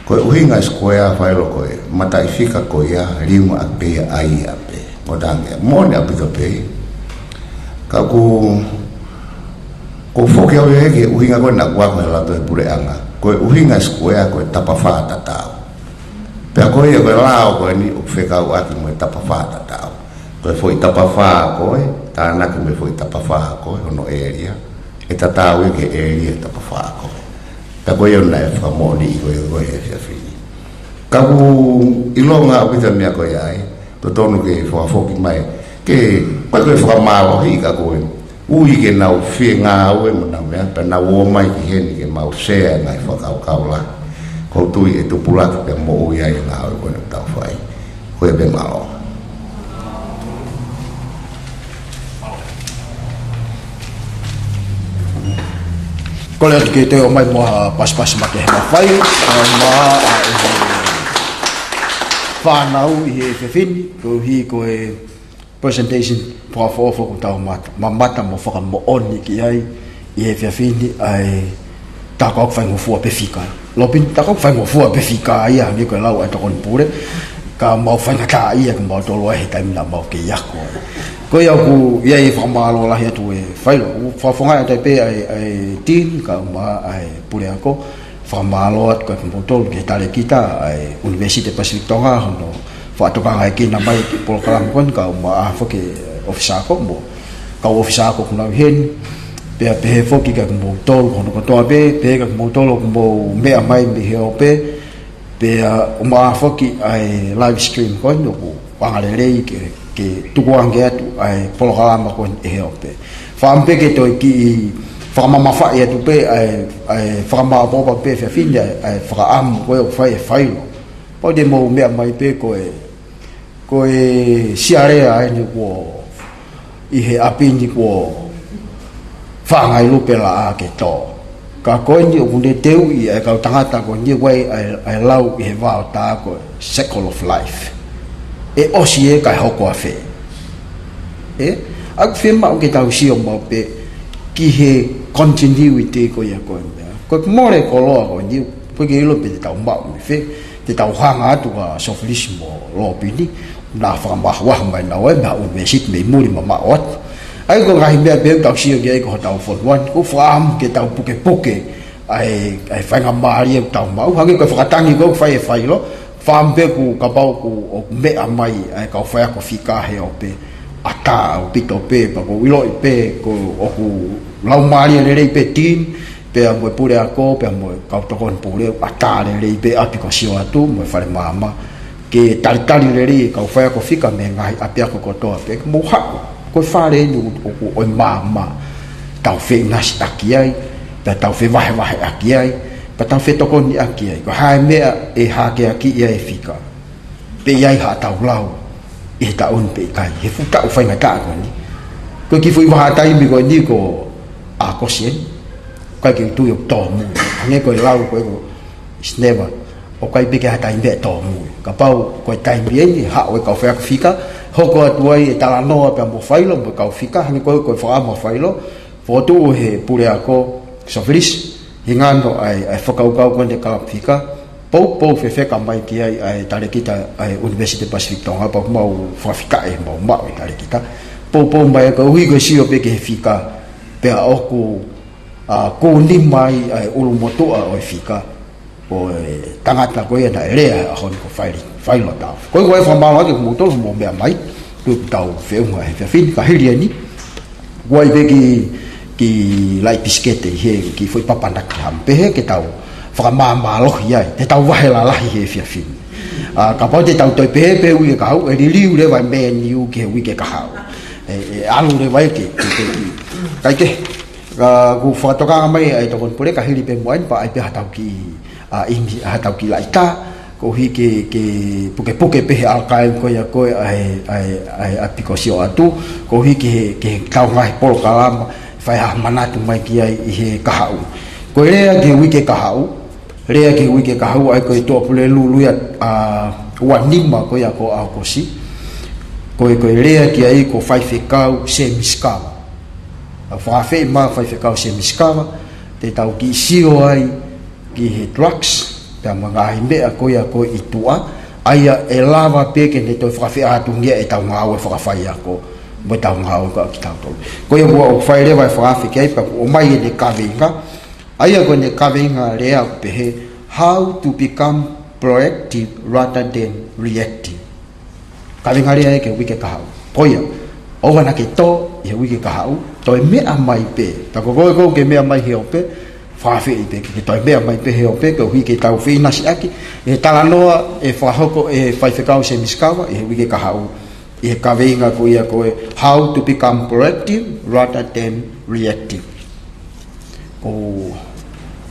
Ko e ʻuhinga square, failo, ko e mataʻifika ko ia, liunga ʻapē, ʻai ʻapē. ʻO tangi, moʻoni ʻaupito pē. Ka ʻoku, ʻoku foki au ia ki he ʻuhinga ko ē naʻe ʻoatu ʻe he lautohi puleʻanga. Ko e ʻuhinga square, ko e tapafā tatau. Pea ko ia ko e lao ko eni ʻoku fekauʻaki mo e tapafā tatau. Ko e foʻi tapafā ko ē, tānaki mo e foʻi tapafā ko ē, hono ʻēlia. ʻE tatau ia ki he ʻēlia tapafā ko ē. Pea ko ia naʻe fakamoʻoniʻi ko ē ko ē he efiafi ni. Ka ʻoku ʻilonga ʻaupito e meʻa ko ia ai, totonu ke fakafoki mai. Ke, ko e ko e fakamālohi ka ko e. Ui ke nau fie ngāue mo nau meʻa, pea nau ō mai ki heni ke mau share ngaahi fakakaukau lahi. ʻOku ou tui ʻe tupulaki pea moʻui ai e ngāue ko eni ʻoku tau fai. Ko ia pē, mālō. Kole atu ke toe ō mai mo ha pasipasi makehe mafai, ʻa e mā, ʻa e fānau ʻi he efiafi ni, koeʻuhi ko e presentation fakaʻofoʻofa ʻoku tau mata, mamata mo fakamoʻoni ki ai ʻi he efiafi ni, ʻa e tā ko ē ʻoku faingofua pē fika. Lopini, tā ko ē ʻoku faingofua pē fika ia, hangē ko e lau ʻa e tokoni pule, ka mau faingataʻaʻia kimautolu ai he taimi naʻa mau kei ako ai. Ko ia ʻoku ʻi ai e fakamālō lahi atu e failo, ʻoku fakafofongaʻi atu ai pē ʻa e, ʻa e team, kaeʻumaʻā ʻa e puleako, fakamālō atu kiate kimoutolu ki he talēkita ʻa e ʻUnivēsiti Pasifiki Tonga, hono fakatokangaʻi kinautolu mai ki he polokalama ko eni, kaeʻumaʻā foki e ʻōfisa ako mo e kau ʻōfisa ako ʻoku nau ʻi heni, pea pehē foki kiate kimoutolu, hono kotoa pē, pehē kiate kimoutolu ʻoku mou meʻa mai mei he ope, pea ʻumaʻā foki ʻa e live stream ko eni ʻoku anga lelei ke, ke tukuange atu ʻa e polokalama ko eni ʻe he ope. Fakaʻamu pē ke toe kiʻi fakamamafaʻi atu pē ʻa e, ʻa e fakamāʻopoʻopo pē he efiafi ni ʻa e, ʻa e fakaʻamu ko ē ʻoku fai ʻe failo. Pau te mou meʻa mai pē ko e, ko e sialea eni kuo ʻi he ʻapi ni kuo fāngai lupe laʻā ke tō. Ka ko eni ʻoku ne teuʻi ʻa e kau tangata ko eni ʻoku ʻi ai ʻa e, ʻa e lau ʻi he vaotā ko e circle of life. ʻE ʻosi ē kae hoko ʻafē. ʻE, ʻoku fiemaʻu ke tau sio maʻu pē ki he continuity ko ia ko e meʻa. Ko e mole koloa ko eni, ʻoku ʻikai ke ʻilo pe te tau maʻu mei fē, te tau hanga atu kia Sofilisi mo Lopini, naʻa fakamāuʻi mai naua ʻe he ʻunivēsiti mei muli mamaʻo atu. ʻA ia ko e ngaahi meʻa pē ʻoku tau sio ki ai ko hotau fonua ni, ʻoku fakaʻamu ke tau pukepuke ʻa e, ʻa e faingamālie ʻoku tau maʻu, hangē ko e fakatangi ko ē ʻoku fai ʻe failo, fakaʻamu pē kuo kapau ʻoku, ʻoku meʻa mai ʻa e kau faiako fika he ope, ʻatā ʻaupito pē, pea ʻoku ou ʻiloʻi pē, ko ʻoku laumālie lelei pē team, pea mo e puleako, pea mo e kau tokoni pule, ʻatā lelei pē ʻapi ko Sioatu, mo e fale maama, ke talitali lelei e kau faiako fika mei he ngaahi ʻapiako kotoa pē, ke mou haʻu, ko e fale eni ʻoku, ʻoku ʻo e maama, tau feʻinasiʻaki ai, pea tau fevahevaheʻaki ai, pea tau fetokoniʻaki ai, ko e hā e meʻa ʻe hākeakiʻi ai e fika. Pe ʻi ai haʻatau lau ʻi he taʻu ni pe ʻikai, he fuʻu taʻu faingataʻa ko eni. Ko e kiʻi foʻi vahaʻa taimi ko eni ko ʻAokosi eni. ʻIkai ke u tui ʻoku tōmui. Hangē ko e lau ko ē ko Sineva, ʻoku ʻikai pē ke ha taimi ʻe tōmui. Kapau ko e taimi eni, haʻu e kau faiako fika, hoko atu ai e talanoa pea mo failo mo e kau fika, hangē ko ē ko e fakaʻamu ʻa failo, fokotuʻu he puleako, Sofilisi, hangē ko e, ʻa e fakakaukau ko eni kalapu fika, poupou fefeka mai ki ai ʻa e talēkita ʻa e ʻUnivēsiti Pasifiki Tonga, pea mau fakafetaʻi mau maʻu e talēkita. Poupou mai koeʻuhi ko e sio pē ki he fika, pea ʻoku, ʻa, kuni mai ʻa e ʻulumotuʻa ʻo e fika, ʻo e tangata ko ia naʻe lea he ʻaho ni ko Faili, Failo Tau. Ko ia ko e fakamālō atu kiate kimoutolu hoʻomou meʻa mai, ʻoku tau feʻunga he efiafi ni, ka hili eni, ʻoku ʻi ai pē kiʻi, kiʻi laʻi pisikete ʻi he kiʻi foʻi papanaki, haʻamu pē ke tau fakamāmālohi ai, te tau vahe lalahi he efiafi ni. ʻA, kapau te tau toe pehē pē uike kahaʻu, ʻe liliu leva e menu ki he uike kahaʻu. ʻE, ʻe ʻalu leva ia ke, ke, ke, ke, ʻikai ke, ka ʻoku fakatokanga mai ʻa e tokoni pule ka hili pē muʻa eni pea ʻai pē haʻatau kiʻi, ʻa, ʻi, haʻatau kiʻi laʻitā, koeʻuhi ke, ke pukepuke pē he archive ko ia ko ē ʻa e, ʻa e, ʻa e, ʻa e ʻapi ko Sioatu, koeʻuhi ke, ke tau ngaahi polokalama, fai ha manatu mai ki ai ʻi he kahaʻu. Ko e lea ki he uike kahaʻu, lea ki he uike kahaʻu ʻa ia ko e Tuʻapulelulu ia, ʻa, ua nima ko ia ko ʻAokosi. Ko e, ko e lea ki ai ko Faifekau Semisi Kava. ʻA, fakafeʻiloaki Faifekau Semisi Kava, te tau kiʻi sio ai ki he drugs, pea mo e ngaahi meʻa ko ia ko ē ʻi tuʻa, ʻa ia ʻe lava pē ke ne toe fakafeʻātungia ʻetau ngāue fakafaiako, mo ʻetau ngāue ko ia kitautolu. Ko ia kuo fai leva e fakaafe ki ai, pea kuo ʻomai ʻene kaveinga, ʻa ia ko ʻene kaveinga lea ʻoku pehē, "How to become proactive rather than reactive." Kaveinga lea ia ki he uike kahaʻu. Ko ia, ʻoua naʻa ke tō ʻi he uike kahaʻu, toe meʻa mai pē. Ka ko koe ʻoku ke meʻa mai he ope, fakafeʻiloaki pē, ke toe meʻa mai pē he ope, koeʻuhi ke tau feʻinasiʻaki ʻi he talanoa ʻe fakahoko ʻe Faifekau Semisi Kava ʻi he uike kahaʻu, ʻi he kaveinga ko ia ko e, "How to become proactive rather than reactive." ʻOku ou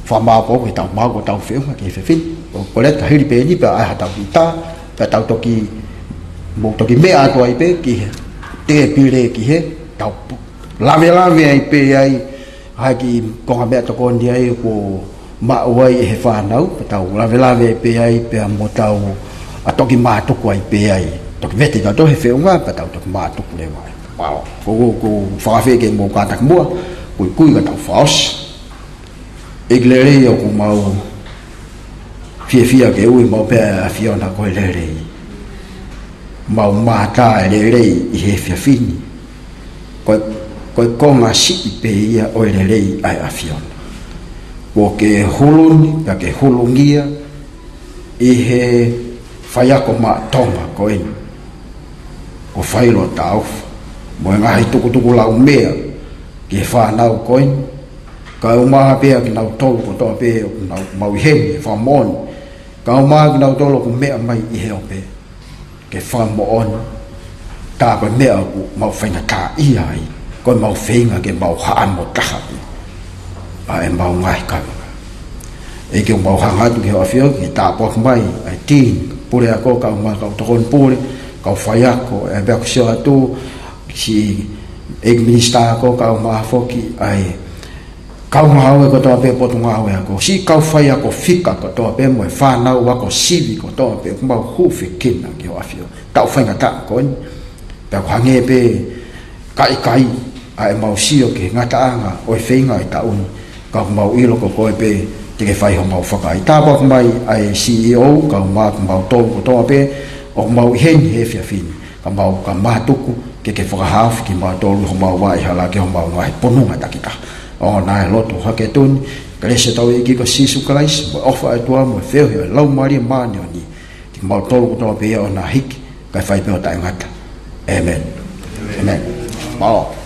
fakamālō ʻi he tau maʻu ko ʻetau feʻunga ki he efiafi ni. ʻOku ou kole atu ka hili pē eni pea ʻai haʻatau kiʻi tā, pea tau toki, mou toki meʻa atu ai pē ki he tēpile ki he tau lavelave ai pē ai, ʻa e kiʻi konga meʻatokoni ai kuo maʻu ai ʻe he fānau, pea tau lavelave ai pē ai, pea mo tau ʻa toki mātuku ai pē ai. Toki vete kitautolu he feʻunga, pea tau toki mātuku leva ai. Mālō, ʻoku ou, ʻoku ou fakafeʻiloaki ke mou kātaki muʻa, kuikui ka tau fakaʻosi. ʻEiki lelei, ʻoku mau fiefia ke ui maʻu pē ʻa e ʻAfiona ko e lelei. Mau mātā e lelei ʻi he efiafi ni. Ko e, ko e konga siʻi pē ia ʻo e lelei ʻa e ʻAfiona. Kuo ke huluni, pea ke hulungia ʻi he faiako maʻa Tonga ko eni. Ko Failo Taufa, mo e ngaahi tukutuku laumea ki he fānau ko eni, kae ʻumaʻā pē ʻa kinautolu kotoa pē ʻoku nau mau ʻi heni, fakamoʻoni, kae ʻumaʻā kinautolu ʻoku meʻa mai ʻi he ope, ke fakamoʻoni, tā ko e meʻa ʻoku mau faingataʻaʻia ai, ko e mau feinga ke mau haʻamo taha pē ʻa e mau ngaahi kaveinga. ʻEiki, ʻoku mau hanga atu ki hoʻo ʻAfio ke tāpuaki mai ʻa e team, puleako, kae ʻumaʻā kau tokoni pule, kau faiako, ʻa e pea ʻoku sio atu, siʻi ʻEiki Minisitā ako, kae ʻumaʻā foki ʻa e kau ngāue kotoa pē Potungāue Ako, siʻi kau faiako fika kotoa pē mo e fānau ako sivi kotoa pē, ʻoku mau hūfekina ki hoʻo ʻAfio. Taʻu faingataʻa ko eni, pea ʻoku hangē pē ka ʻikai ʻa e mau sio ki he ngataʻanga ʻo e feinga ʻi he taʻu ni, ka ʻoku mau ʻilo ko koe pē te ke fai homau fakaʻaiʻai. Tāpuaki mai ʻa e C E O, kae ʻumaʻā kimautolu kotoa pē ʻoku mau ʻi heni he efiafi ni, ka mau ka mātuku ke ke fakahaofi kimautolu ʻi homau vaʻa hala ki homau ngaahi ponunga takitaha. ʻOku ou lotu hake atu ni, kelesi ʻa hotau ʻEiki ko Sīsū Kalaisi, mo e ʻofa ʻa e ʻOtua, mo e feohi ʻa e Laumālie Māʻoniʻoni, kimautolu kotoa pē ʻo na hiki, kae fai pē ʻo taʻengata. ʻĒmeni. ʻĒmeni. Mālō.